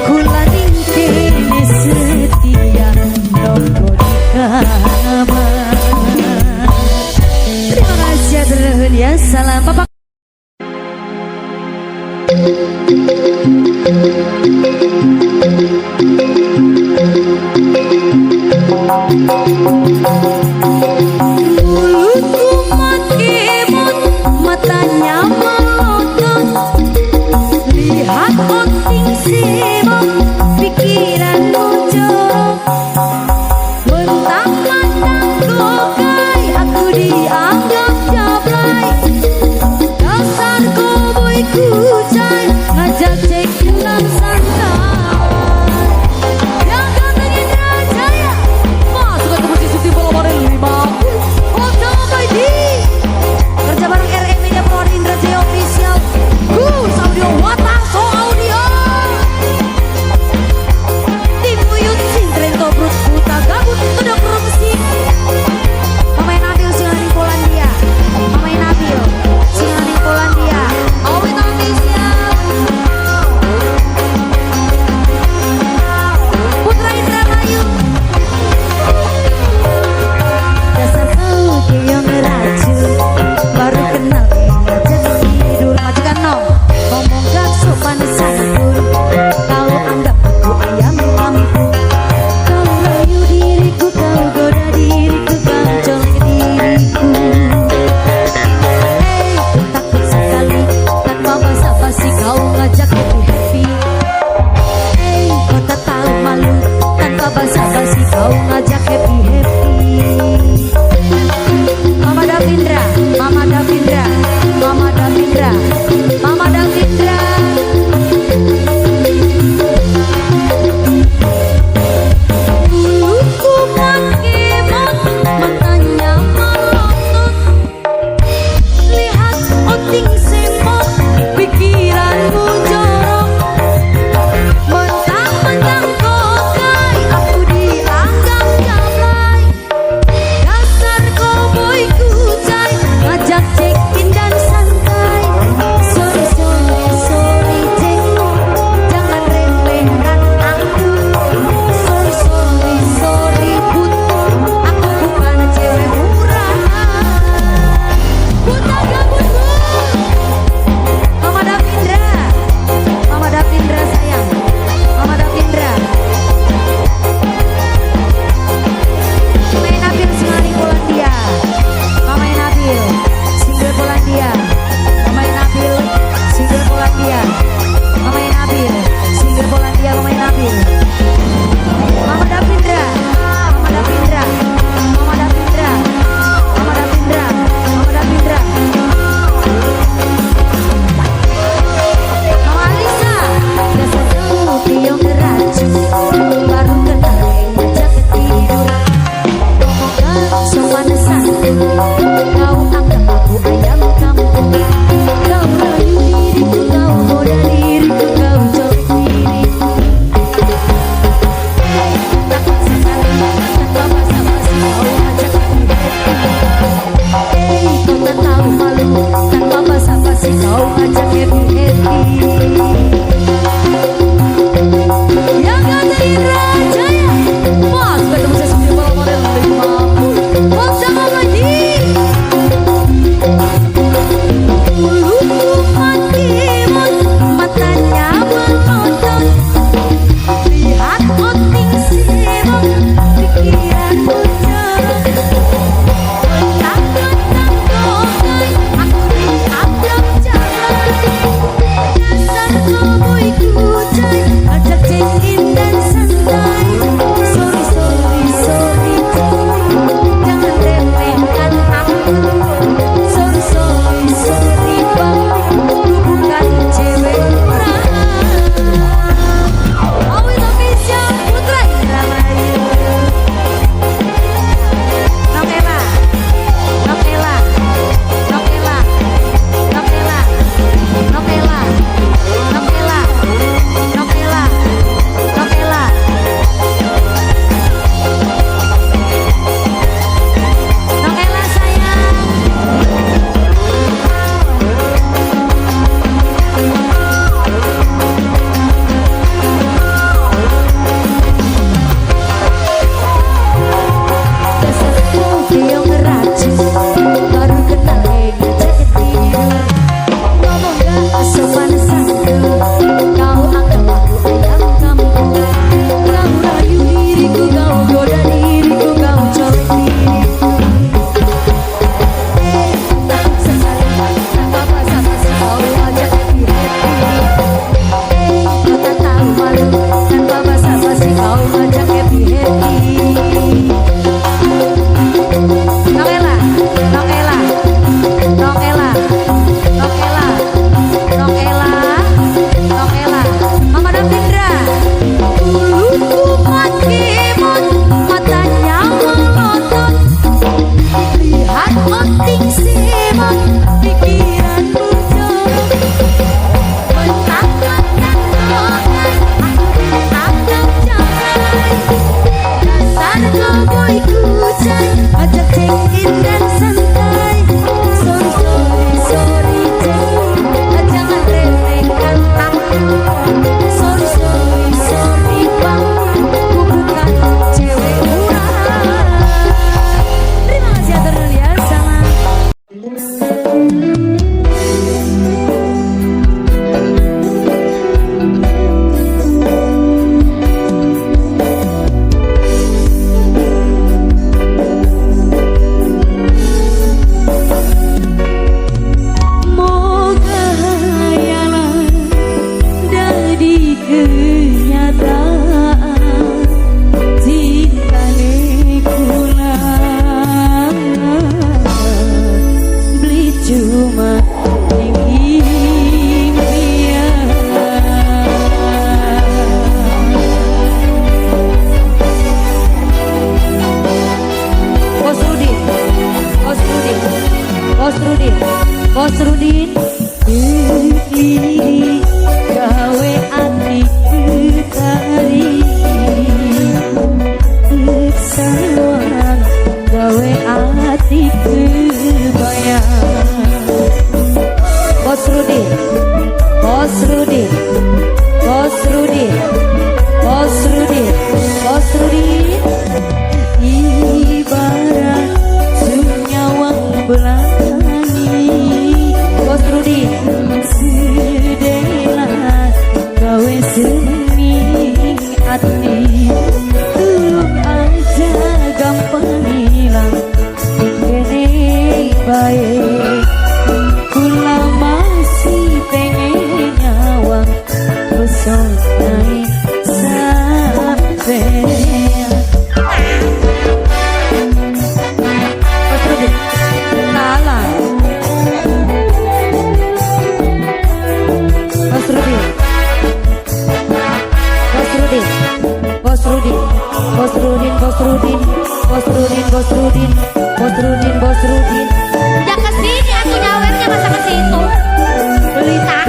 Kula ning kene setia nonggoni kabar. Terima kasih ternuhun ya. Salam Papa. Mulutku makemot, matanya melotot. Lihat oting sibuk, pikiranmu jorok. Mentang-mentang kokai, aku dianggap jablay. Dasar koboi kucai, ngajak cek kenal santai. Yang ganteng Indra Jaya. Masuk ke musisi. Tanpa basa-basi kau ngajak happy-happy. Mama Davindra, Mama Davindra, Mama Davindra, Mama Davindra. Buluku makemot, matanya melotot. Lihat oting semok, pikiranmu jorok. Mentang-mentang kokai, aku dianggap jablay. Dasar koboi kucai, ngajak check-in dan santai. Sorry, sorry, sorry, cek, jangan remehkan aku. Sorry, sorry, sorry, put, aku bukan cewek murahan. Buta gabut, Bu. Mama Davindra, Mama Davindra sayang, Mama Davindra. Mama Nabil Singani Polandia, Mama Nabil single Polandia, Mama Nabil single Polandia, Mama Nabil single Polandia, Mama Nabil. Mama Davindra, Mama Davindra, Mama Davindra, Mama Davindra, Mama Davindra. Mama Alisa, dasar putih yang beracun, baru kenal ngajak tidur. Ngomong sopan santun, kau anggap aku ayam kampung. Kau rayu diriku, kau goda diriku, kau colek diriku. Tak sekali, tanpa basa-basi kau ngajak happy-happy. Kau tak tahu malu, tanpa basa-basi kau ngajak happy-happy. Yang kata Indra Jaya, Mas ketemu saya sendiri malam model 50. Bocah lagi. Buluku makemot, matanya melotot. Lihat oting semok, pikiranmu jorok. Mentang-mentang kokai, aku dianggap jablay. Sawang gawe ati kebayang. Bos Rudi, Bos Rudi, Bos Rudi, Bos Rudi, Bos Rudi. Ibarat sunyawang belangi. Bos Rudi, sedela gawe seni ati. Tulung aja gampang hilang kene bae. Kula masih pengen nyawang pesonai sampean. Bos Rudi, kalah. Bos Rudi, Bos Rudi, Bos Rudi, Bos Rudin, Bos Rudin, Bos Rudin, Bos Rudin, Bos Rudin, Bos Rudin. Ya kesini aku nyawernya, masa ke situ. Belita.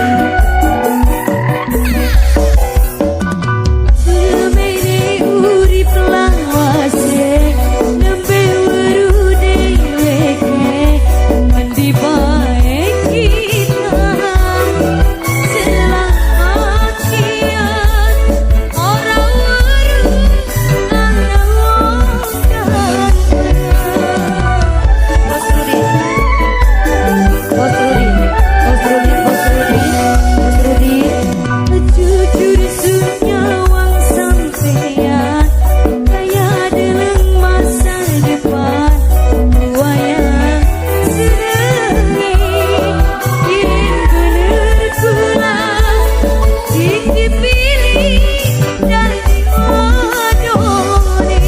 Semene urip lawase nembe weru dheweke mandi bae kita selamat kian ora weru ana wong ganteng. Bos Rudi, Bos Rudi, Bos Rudi, Bos Rudi, Bos Rudi. Jujur sunyawang sampean kaya deleng masa depan wayang senengi. Yen bener kula sing dipilih dadi wadone,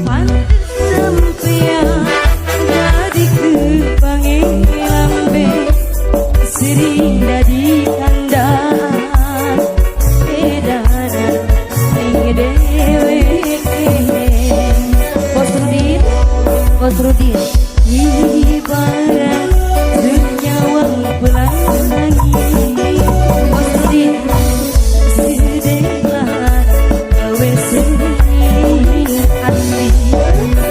pantes sampean dadi kepange lambe sering dadi kandang edanan ning dheweke. Bos Rudin, Bos Rudin, ibarat senyawang pelangi. Bos Rudin, sedelat gawe seni ati.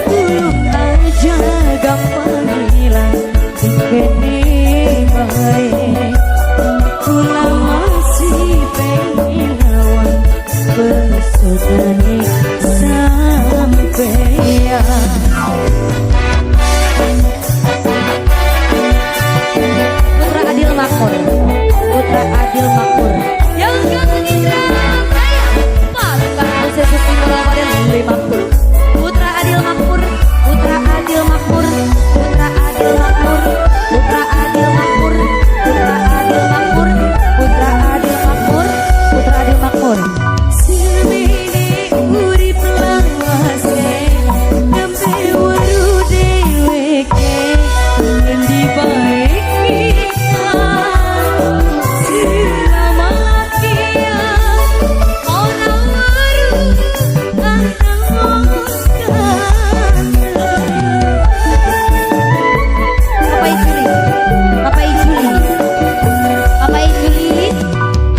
Tulung aja gampang hilang kene bae. Kula masih pengen lawan pesonane sampean. Putra Adil Makmur, Putra Adil Makmur. Yang ganteng Indra Jaya, pasukan Musik Timur 50. Putra Adil Makmur, Putra Adil Makmur, Putra Adil Makmur, Putra Adil Makmur, Putra Adil Makmur, Putra Adil Makmur, Putra Adil Makmur. Semene urip lawase nembe weru dheweke ngendi bae kita selamat kian ora weru ana wong ganteng. Papa Juli, Papa Juli, Papa Juli,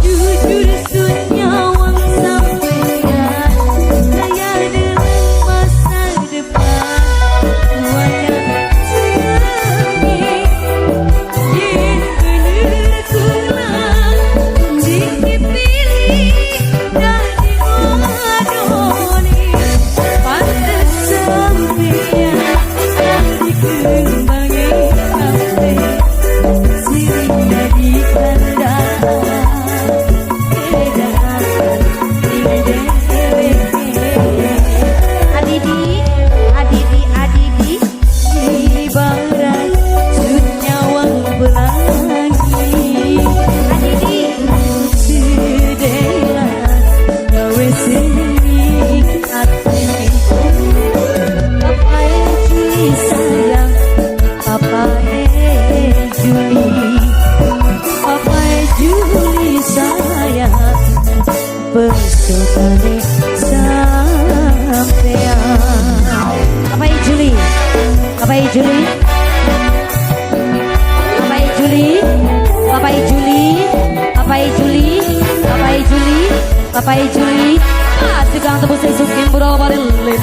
jujur sunyawang sampean kaya deleng masa depan wayang senengi. Yen bener kula sing dipilih dadi wadone, pantes sampean dadi kembange lambe sering dadi kandang edanan ning dheweke. Adidi, Adidi, Adidi, ibarat sunyawang pelangi. Adidi, sedelat gawe seni ati. Papa Juli sayang, Papa Juli, Papa Juli sayang, pesonane sampean. Papa Juli, Papa Juli, Papa Juli, Papa Juli, Papa Juli, Papa Juli, Papa Juli. Pasukan tebus Sukim Bro 50.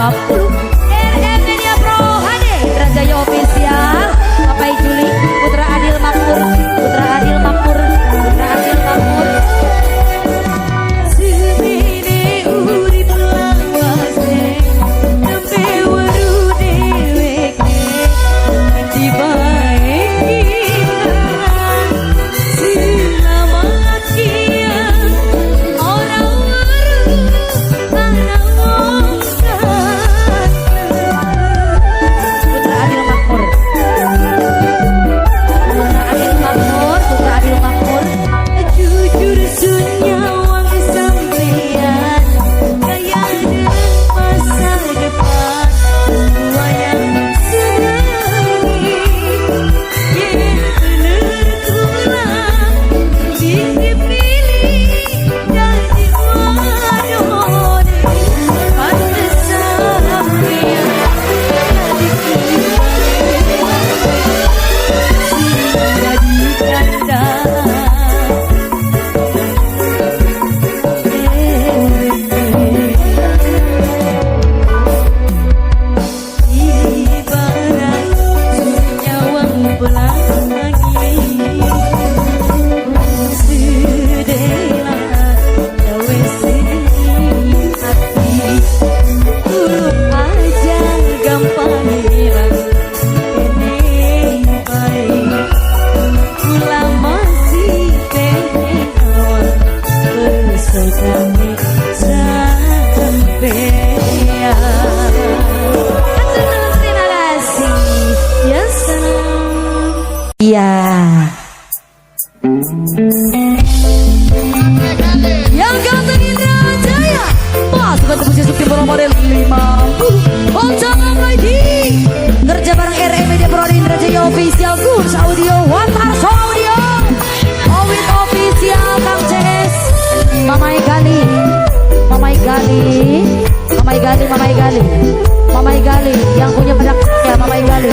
Yang punya pedak ya, Mama Igali.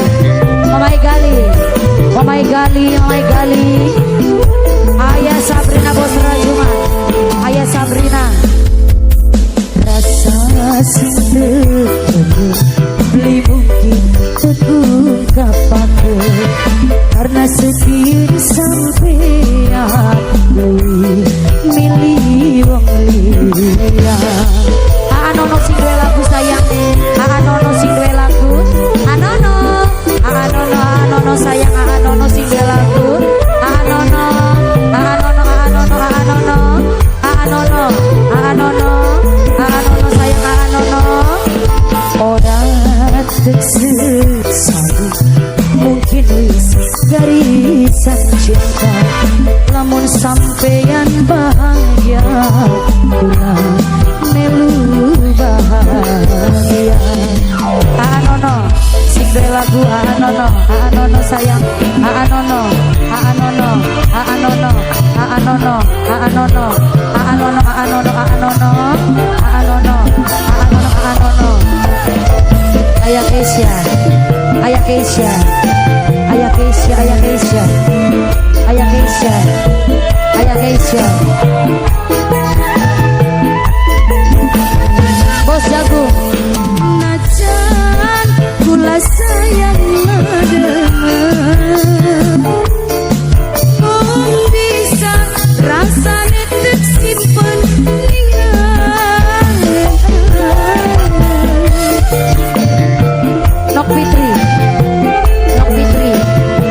Mama Igali. Mama Igali, Mama Igali. Ayah Sabrina Bos Rajuma. Ayah Sabrina. Rasa sing beli mungkin terungkapake karena sedih sampean leuwih milih wong liya. Anono sing duwe lagu sayang, Anono sing duwe lagu, Anono, Anono, Anono sayang, Anono sing duwe lagu, Anono, Anono, Anono, Anono, Anono, Anono, Anono sayang, Anono. Ora tersesali mungkin wis garisan cinta, lamun sampeyan bahagia kula melu bahagia. Anono sing duwe lagu, Anono, Anono sayang, Anono, Anono, Anono, Anono, Anono, Anono, Anono, Anono, Anono, Anono, Anono. Ayah Keisha, Ayah Keisha, Ayah Keisha, Ayah Keisha, Ayah Keisha, Ayah Keisha. Bos jagung. Najan kula sayang demen, mung bisa rasane tek simpen ning. Nok Fitri, Nok Fitri,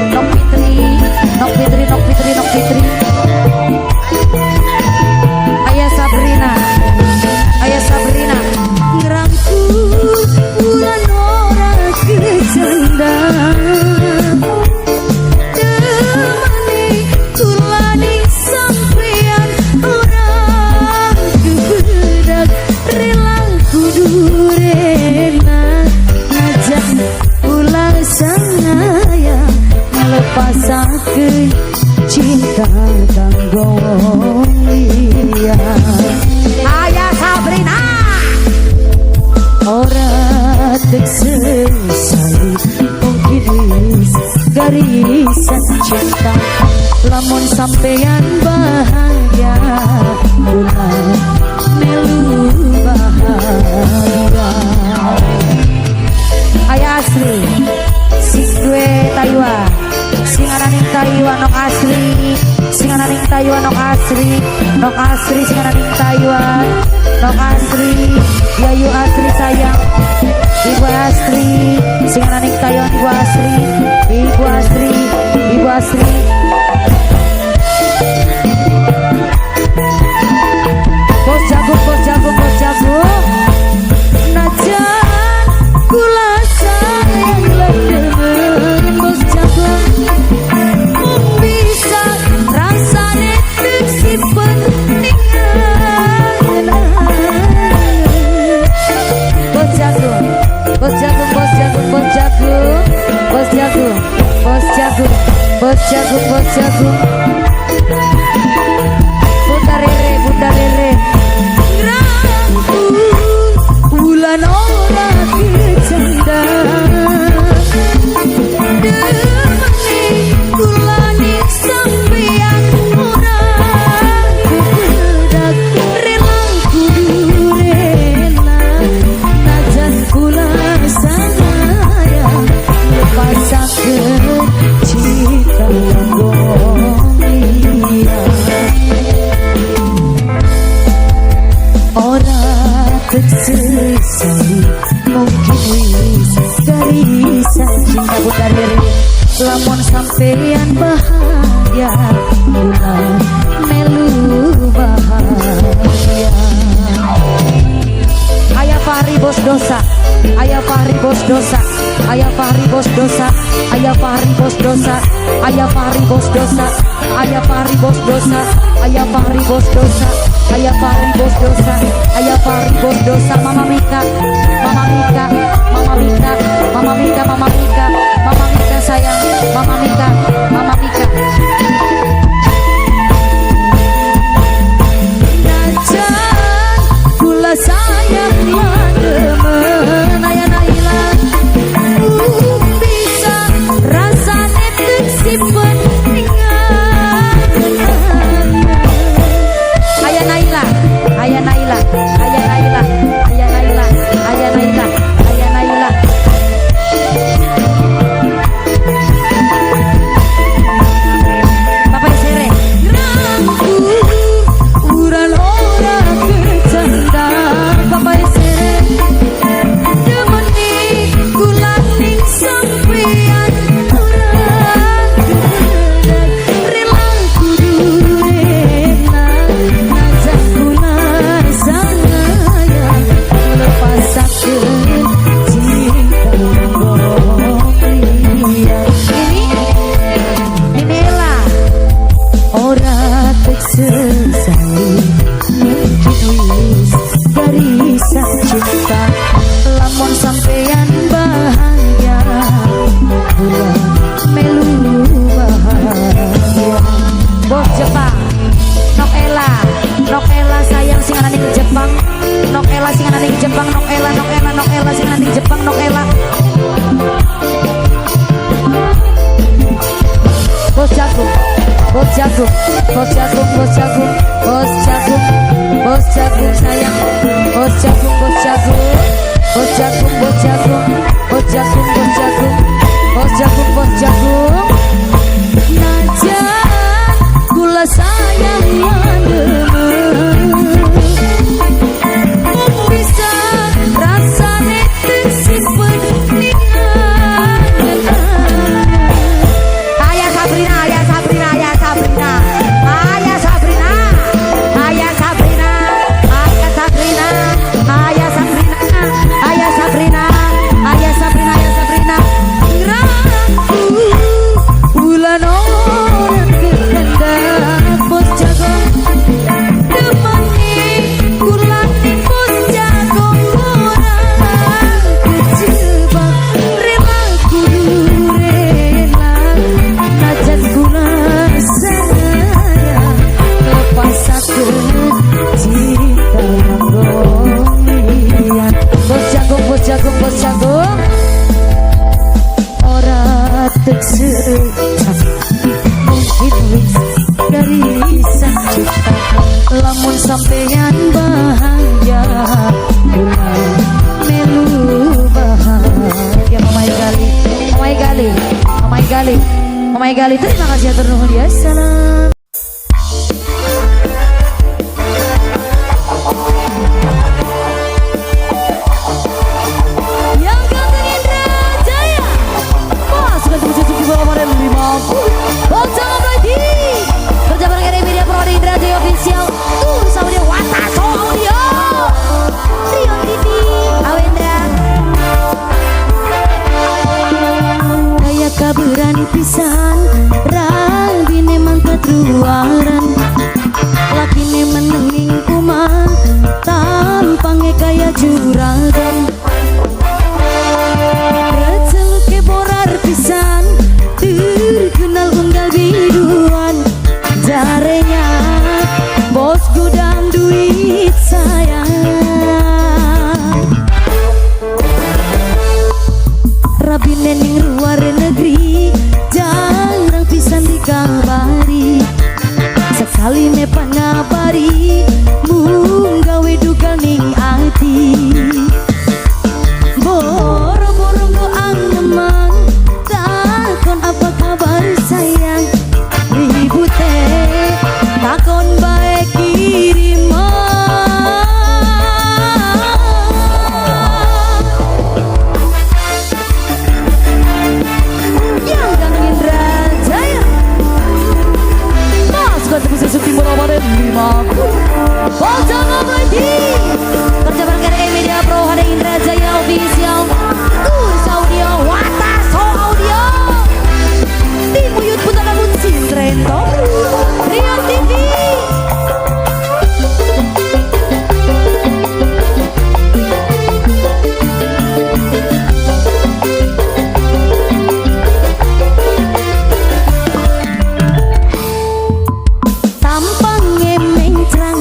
Nok Fitri, Nok Fitri, Nok Fitri, Nok Fitri. Ayah Sabrina, Ayah Sabrina. Ngerangku bulan ora kecanda, temani kulani sampean ora kebedak, rela kudu rela ngajak kula sayang ngelepasakeun cinta kanggo wong liya. Ayah Sabrina. Ora tek sesali mungkin wis garisan cinta, lamun sampean bahagia kula melu bahagia. Ayah asli sing duwe Taiwan, sing araning Taiwan nok asli, sing araning Taiwan nok asli, nok asli sing araning Taiwan nok asli, Yayu asli sayang, Ibu asli, sing araning Taiwan Ibu asli, Ibu asli, Ibu asli. Bos jagung, bos jagung, bos jagung. Najan kula sayang demen, bos jagung mung bisa rasane tek simpen ning. Bos jagung, bos jagung, bos jagung, bos jagung, bos jagung, bos jagung, bos jagung, bos jagung. Bunda Rere, Bunda Rere. Ngrangku bulan ora kecanda, demene kulane sampeyan ora kebedak, rela kudu rela najan kula sayang lepasakeun cinta kanggo liya. Ora tek sesali mungkin wis garisan cinta Bunda Rere, lamun sampeyan bahagia kula melu bahagia. Ayah Fahri bos dosa, Ayah Fahri bos dosa, Ayah Fahri bos dosa, Ayah Fahri bos dosa, Ayah Fahri bos dosa, Ayah Fahri bos dosa, Ayah Fahri bos dosa, Ayah Fahri bos dosa, Ayah Fahri bos dosa. Mama Mika, Mama Mika, Mama Mika, Mama Mika, Mama Mika, Mama Mika sayang, Mama Mika, Mama Mika. Najan kula sayang demen, ayah Naila. bahagia kula melu bahagia. Bos Jepang Nok Ella, Nok Ella sayang sing ana ning Jepang, Nok Ella sing ana ning Jepang, Nok Ella, Nok Ella, Nok Ella sing ana ning Jepang, Nok Ella. Bos jagung, bos jagung, bos jagung, bos jagung, bos jagung, bos jagung sayang, bos jagung, bos jagung, bos jagung, bos jagung, bos jagung, bos jagung, bos jagung, bos jagung. Najan kula sayang lan demen, mung bisa rasane tersimpen ning angen. Ayah Sabrina, ayah Sabrina, ayah Sabrina, ayah Sabrina, ayah Sabrina, ayah Sabrina, ayah Sabrina, ayah Sabrina, ayah Sabrina, ayah Sabrina. Ngraku bulan ora kekendak bos jago temani kula bos jago ora kejebak rela kudu rela najan kula sayang lepasaken cinta nggonian. Bos jago, bos jago, bos jago ora teksejak mungkin wis garisan cinta lamun sampeyan bahagia kula melu bahagia. Mamai Gali, Mamai Gali, Mamai Gali, Mamai Gali, terima kasih atur nuhun ya salam. Yang ganteng Indra Jaya pasukan tujuh di bawah pada 50 Bocah lagi kerja bareng RE Media Pro Indra Jaya Official Tour Audio Wataso Audio Rion TV Awendra. Kaya kaberani pisan rabine mangkat ruaran lakine meneng ning omah tampange kaya juragan Receluke borar pisan terkenal unggal biduan jarenya bos gudang duit sayang. Rabine ning luar negeri jarang pisan dikabari sekali nepan ngabari mung gawe duka ning ati. Boro-boro go angemang takon apa kabar sayang ribute takon bae kiriman. Yang ganteng Indra Jaya pasukan tebus Suki Murabare 50 Bocah lagi kerja bareng RE Media Pro ada Indra Jaya Official Tour Audio Wataso Audio Tim Uyut Putra Kuncin Trento Rion TV. Tampange mencrang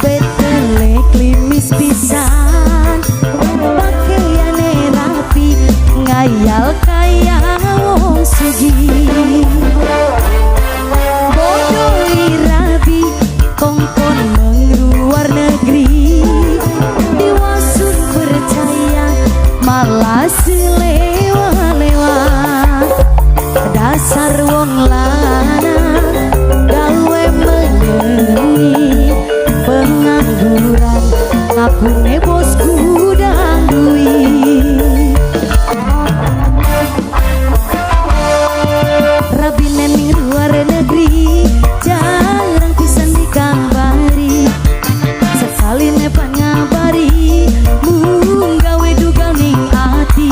betele klimis pisan pakaiane rapi ngayal kaya wong sugih bodoi rabi kongkon mengluar negeri diwasun percaya malah selewa-lewa dasar wong lanang gawe menyengi pengangguran ngakune bos gudang duit. Rabine ning luar negeri jarang pisan dikabari sekali nepan ngabari mung gawe dugal ning ati.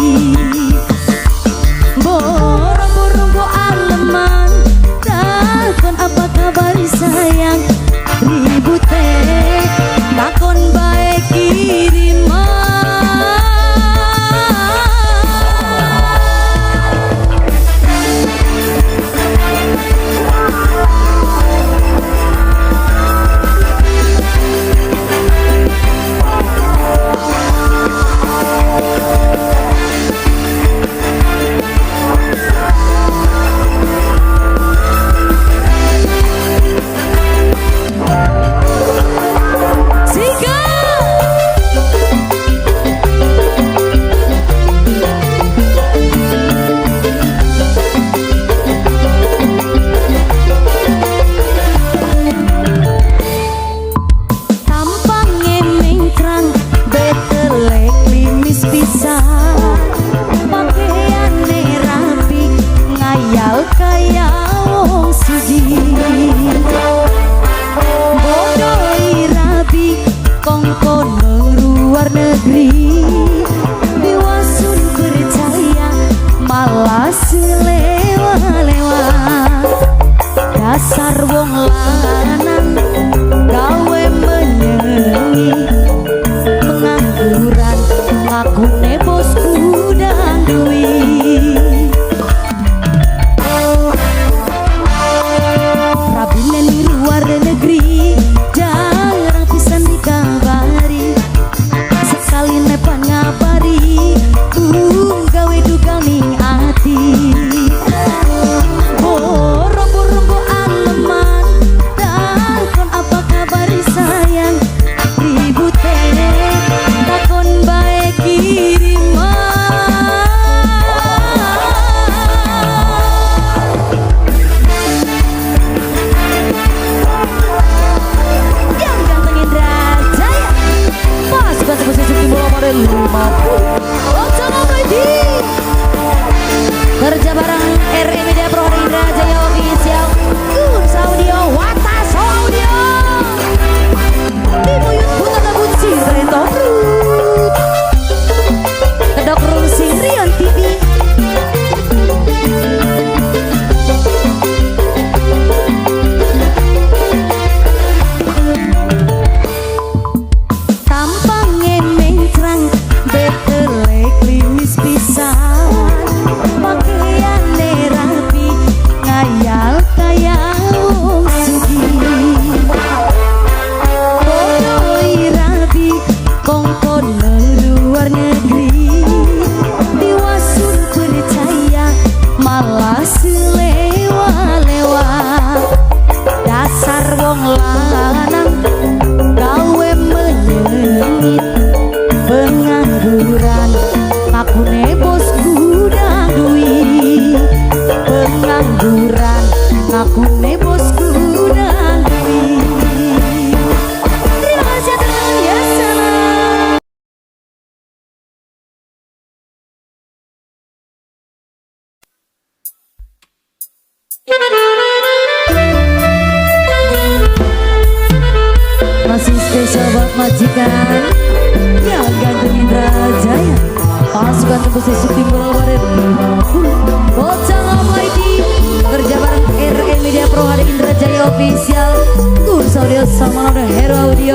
Musik Suti Mural Bareng 50 Bocah Almighty kerja bareng RE Media Pro HD Indra Jaya Official Kurs Audio sama ada Hero Audio.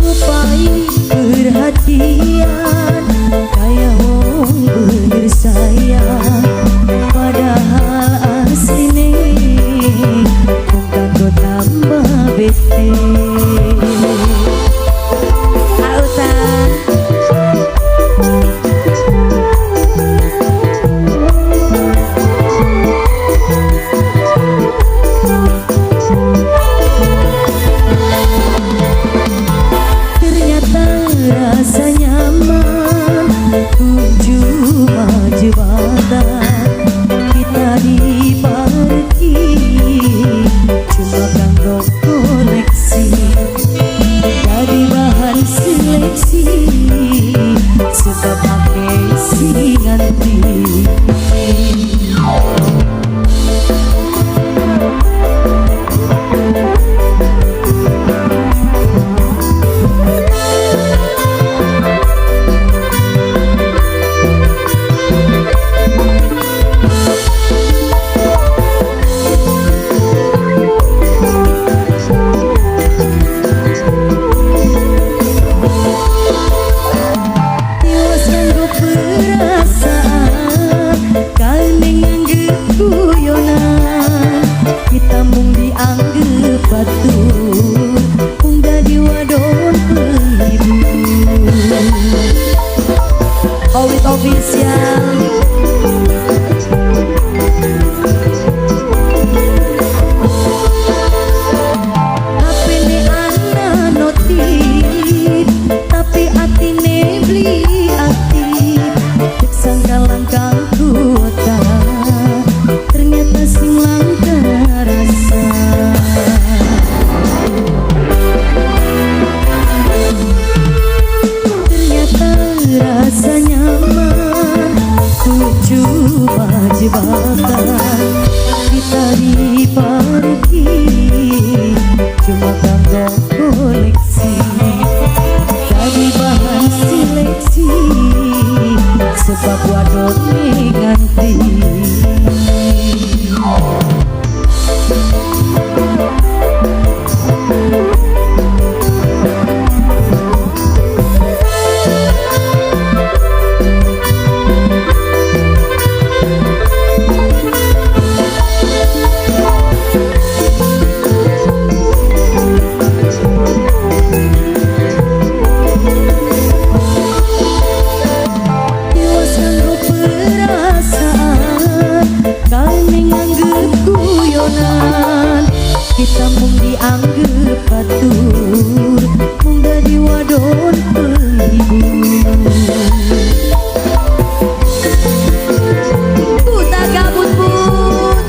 Ngupai perhatian kayak wong bener sayang, padahal asline mung kanggo tambah bete. Autan. Ternyata rasa nyaman cuma jebakan, kita di parkir cuma kanggo koleksi, jadi bahan seleksi sebab akeh sing ngantri. Tiwas nganggo perasaan, kaleng nganggep guyonan, kita mung dianggep batur, mung dadi wadon penghibur. Awit Official. HP-ne ana notif, tapi atine beli aktif. Tek sangka langkah kuota, ternyata sing langka rasa. Ternyata rasa nyaman ku cuma jebakan, kita di parkir cuma kanggo koleksi, jadi bahan seleksi sebab wadone ngantri. Tiwas nganggo perasaan, kaleng nganggep guyonan, kita mung dianggep batur, mung dadi wadon penghibur. Buta gabut but.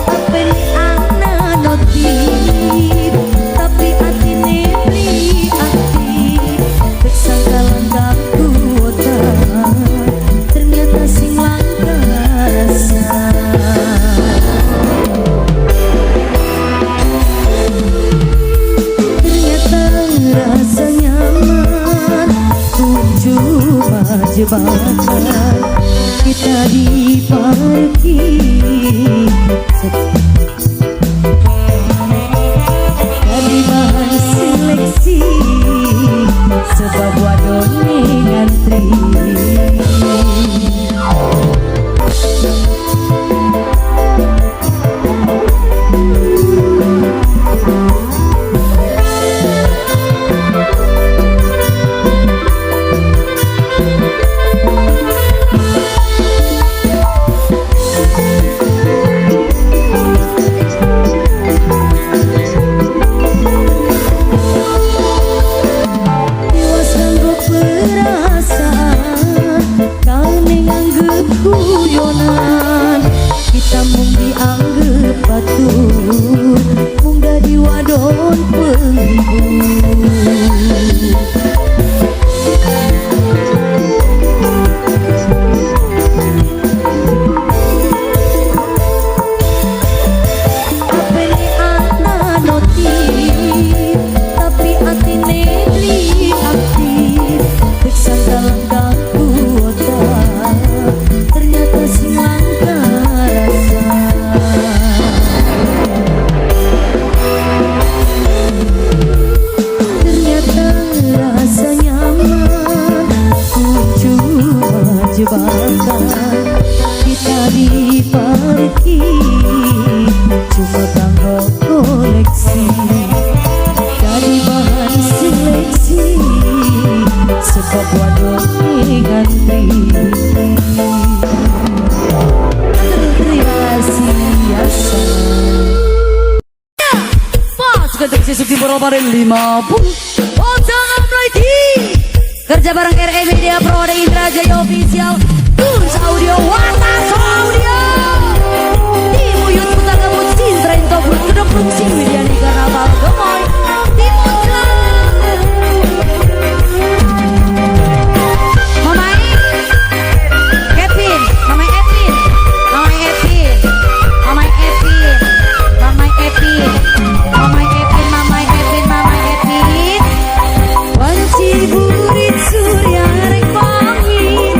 HP-ne ana notif, tapi atine beli aktif. Tek sangka langkah kuota, ternyata sing langka rasa. Ternyata rasa nyaman ku cuma jebakan, kita di parkir jadi bahan seleksi sebab wadone ngantri. Tiwas nganggo perasaan, Jebakan kita di parki cuma kanggo koleksi dari bahan seleksi sebab wadon ngantri. Terima kasih ya. Pasukan Suki Borobarin 50 Bocah lagi kerja bareng RE Media Pro ada Indra Jaya Official, Guns Audio, Wataso Audio, Timuyut Putakamu Cintra Intobrut Kedok Rungsi Widiani Karnaval Gemoy Timutla. Mamai Kevin, Mamai Evin, Mamai Evin, Mamai Evin, Mamai Evin, Mamai Evin, Mamai Evin, Mamai Evin. Wanci burit surya rek pamit.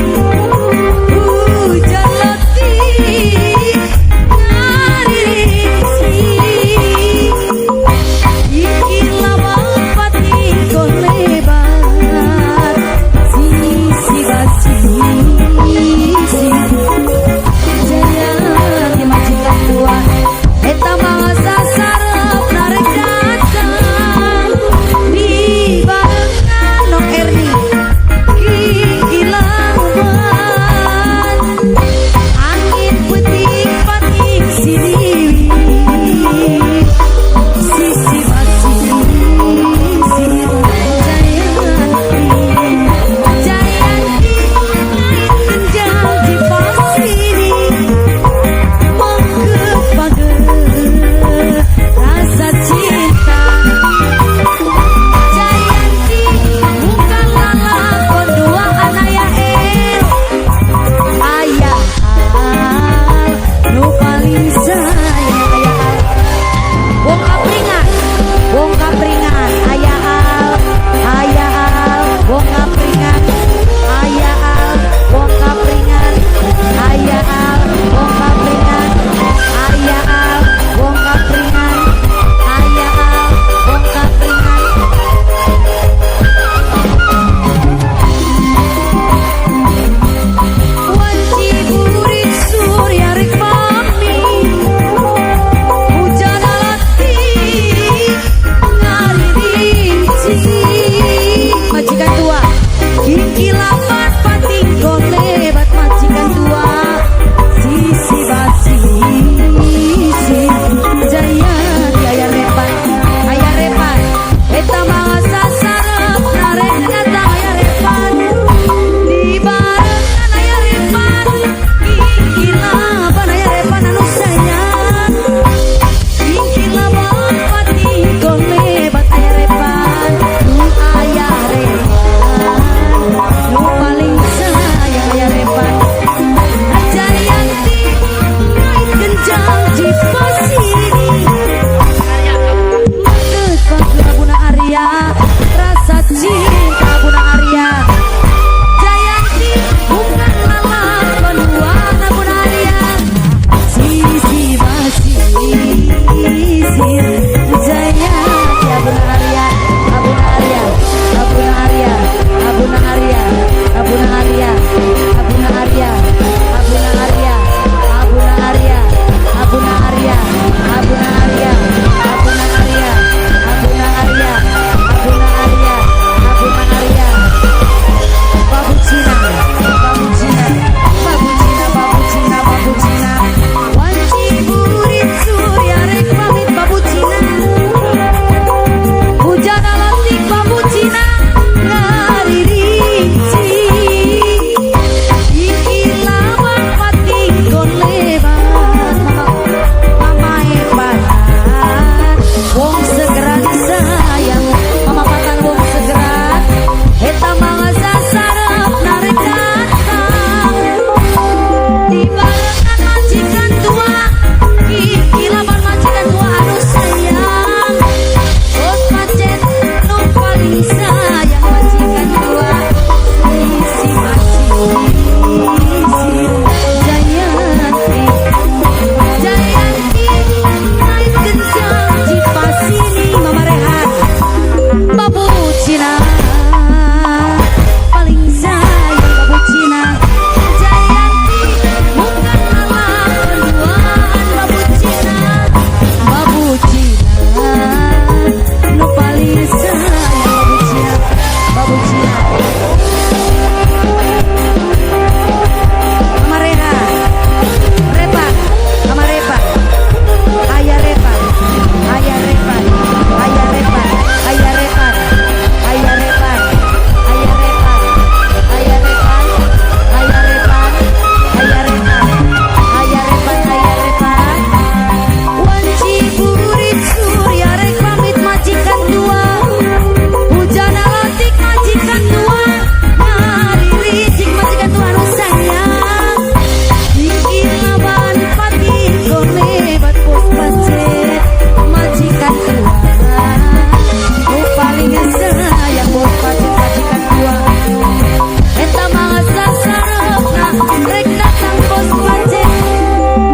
Rek datang bos pancen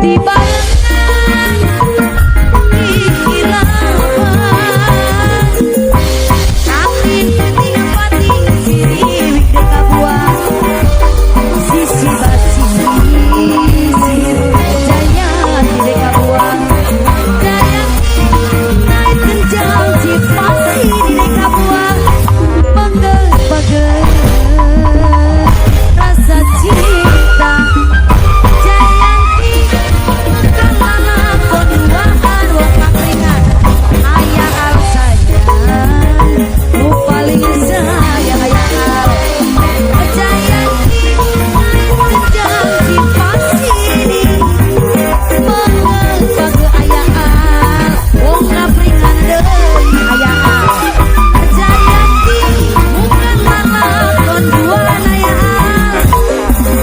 dibarengan iki lawan. Tapi penting pating siriwik deka buah sisi basisir jaya deka buah jaya naik kencang cipasi deka buah pegel pegel rasa cinta Jayanti kalangan konduaan wong papringan ayah al sayang nu paling sayang ayah al Jayanti naik kencang cipasi pegel pegel ayah al wong kapringan deui ayah al Jayanti bukan lalakon duaan ayah al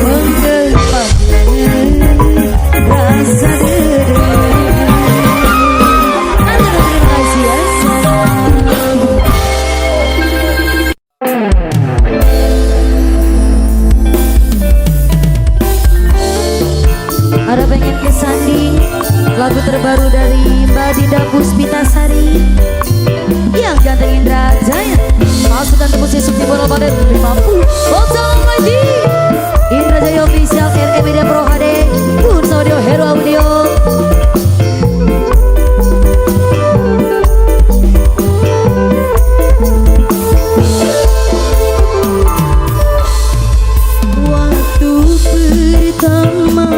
pegel pegel rasa deui. Terima kasih ya sayang. Ada pengen ke Sandi, lagu terbaru dari Mbak Dinda Puspitasari yang ganteng Indra Jaya. Pasukan tembus Sukti Bola Badet 50 Bocong Lagi Indra Jaya Official RE Media Pro HD Kun Audio Hero Audio. Waktu pertama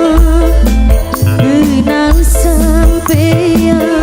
kenal sampean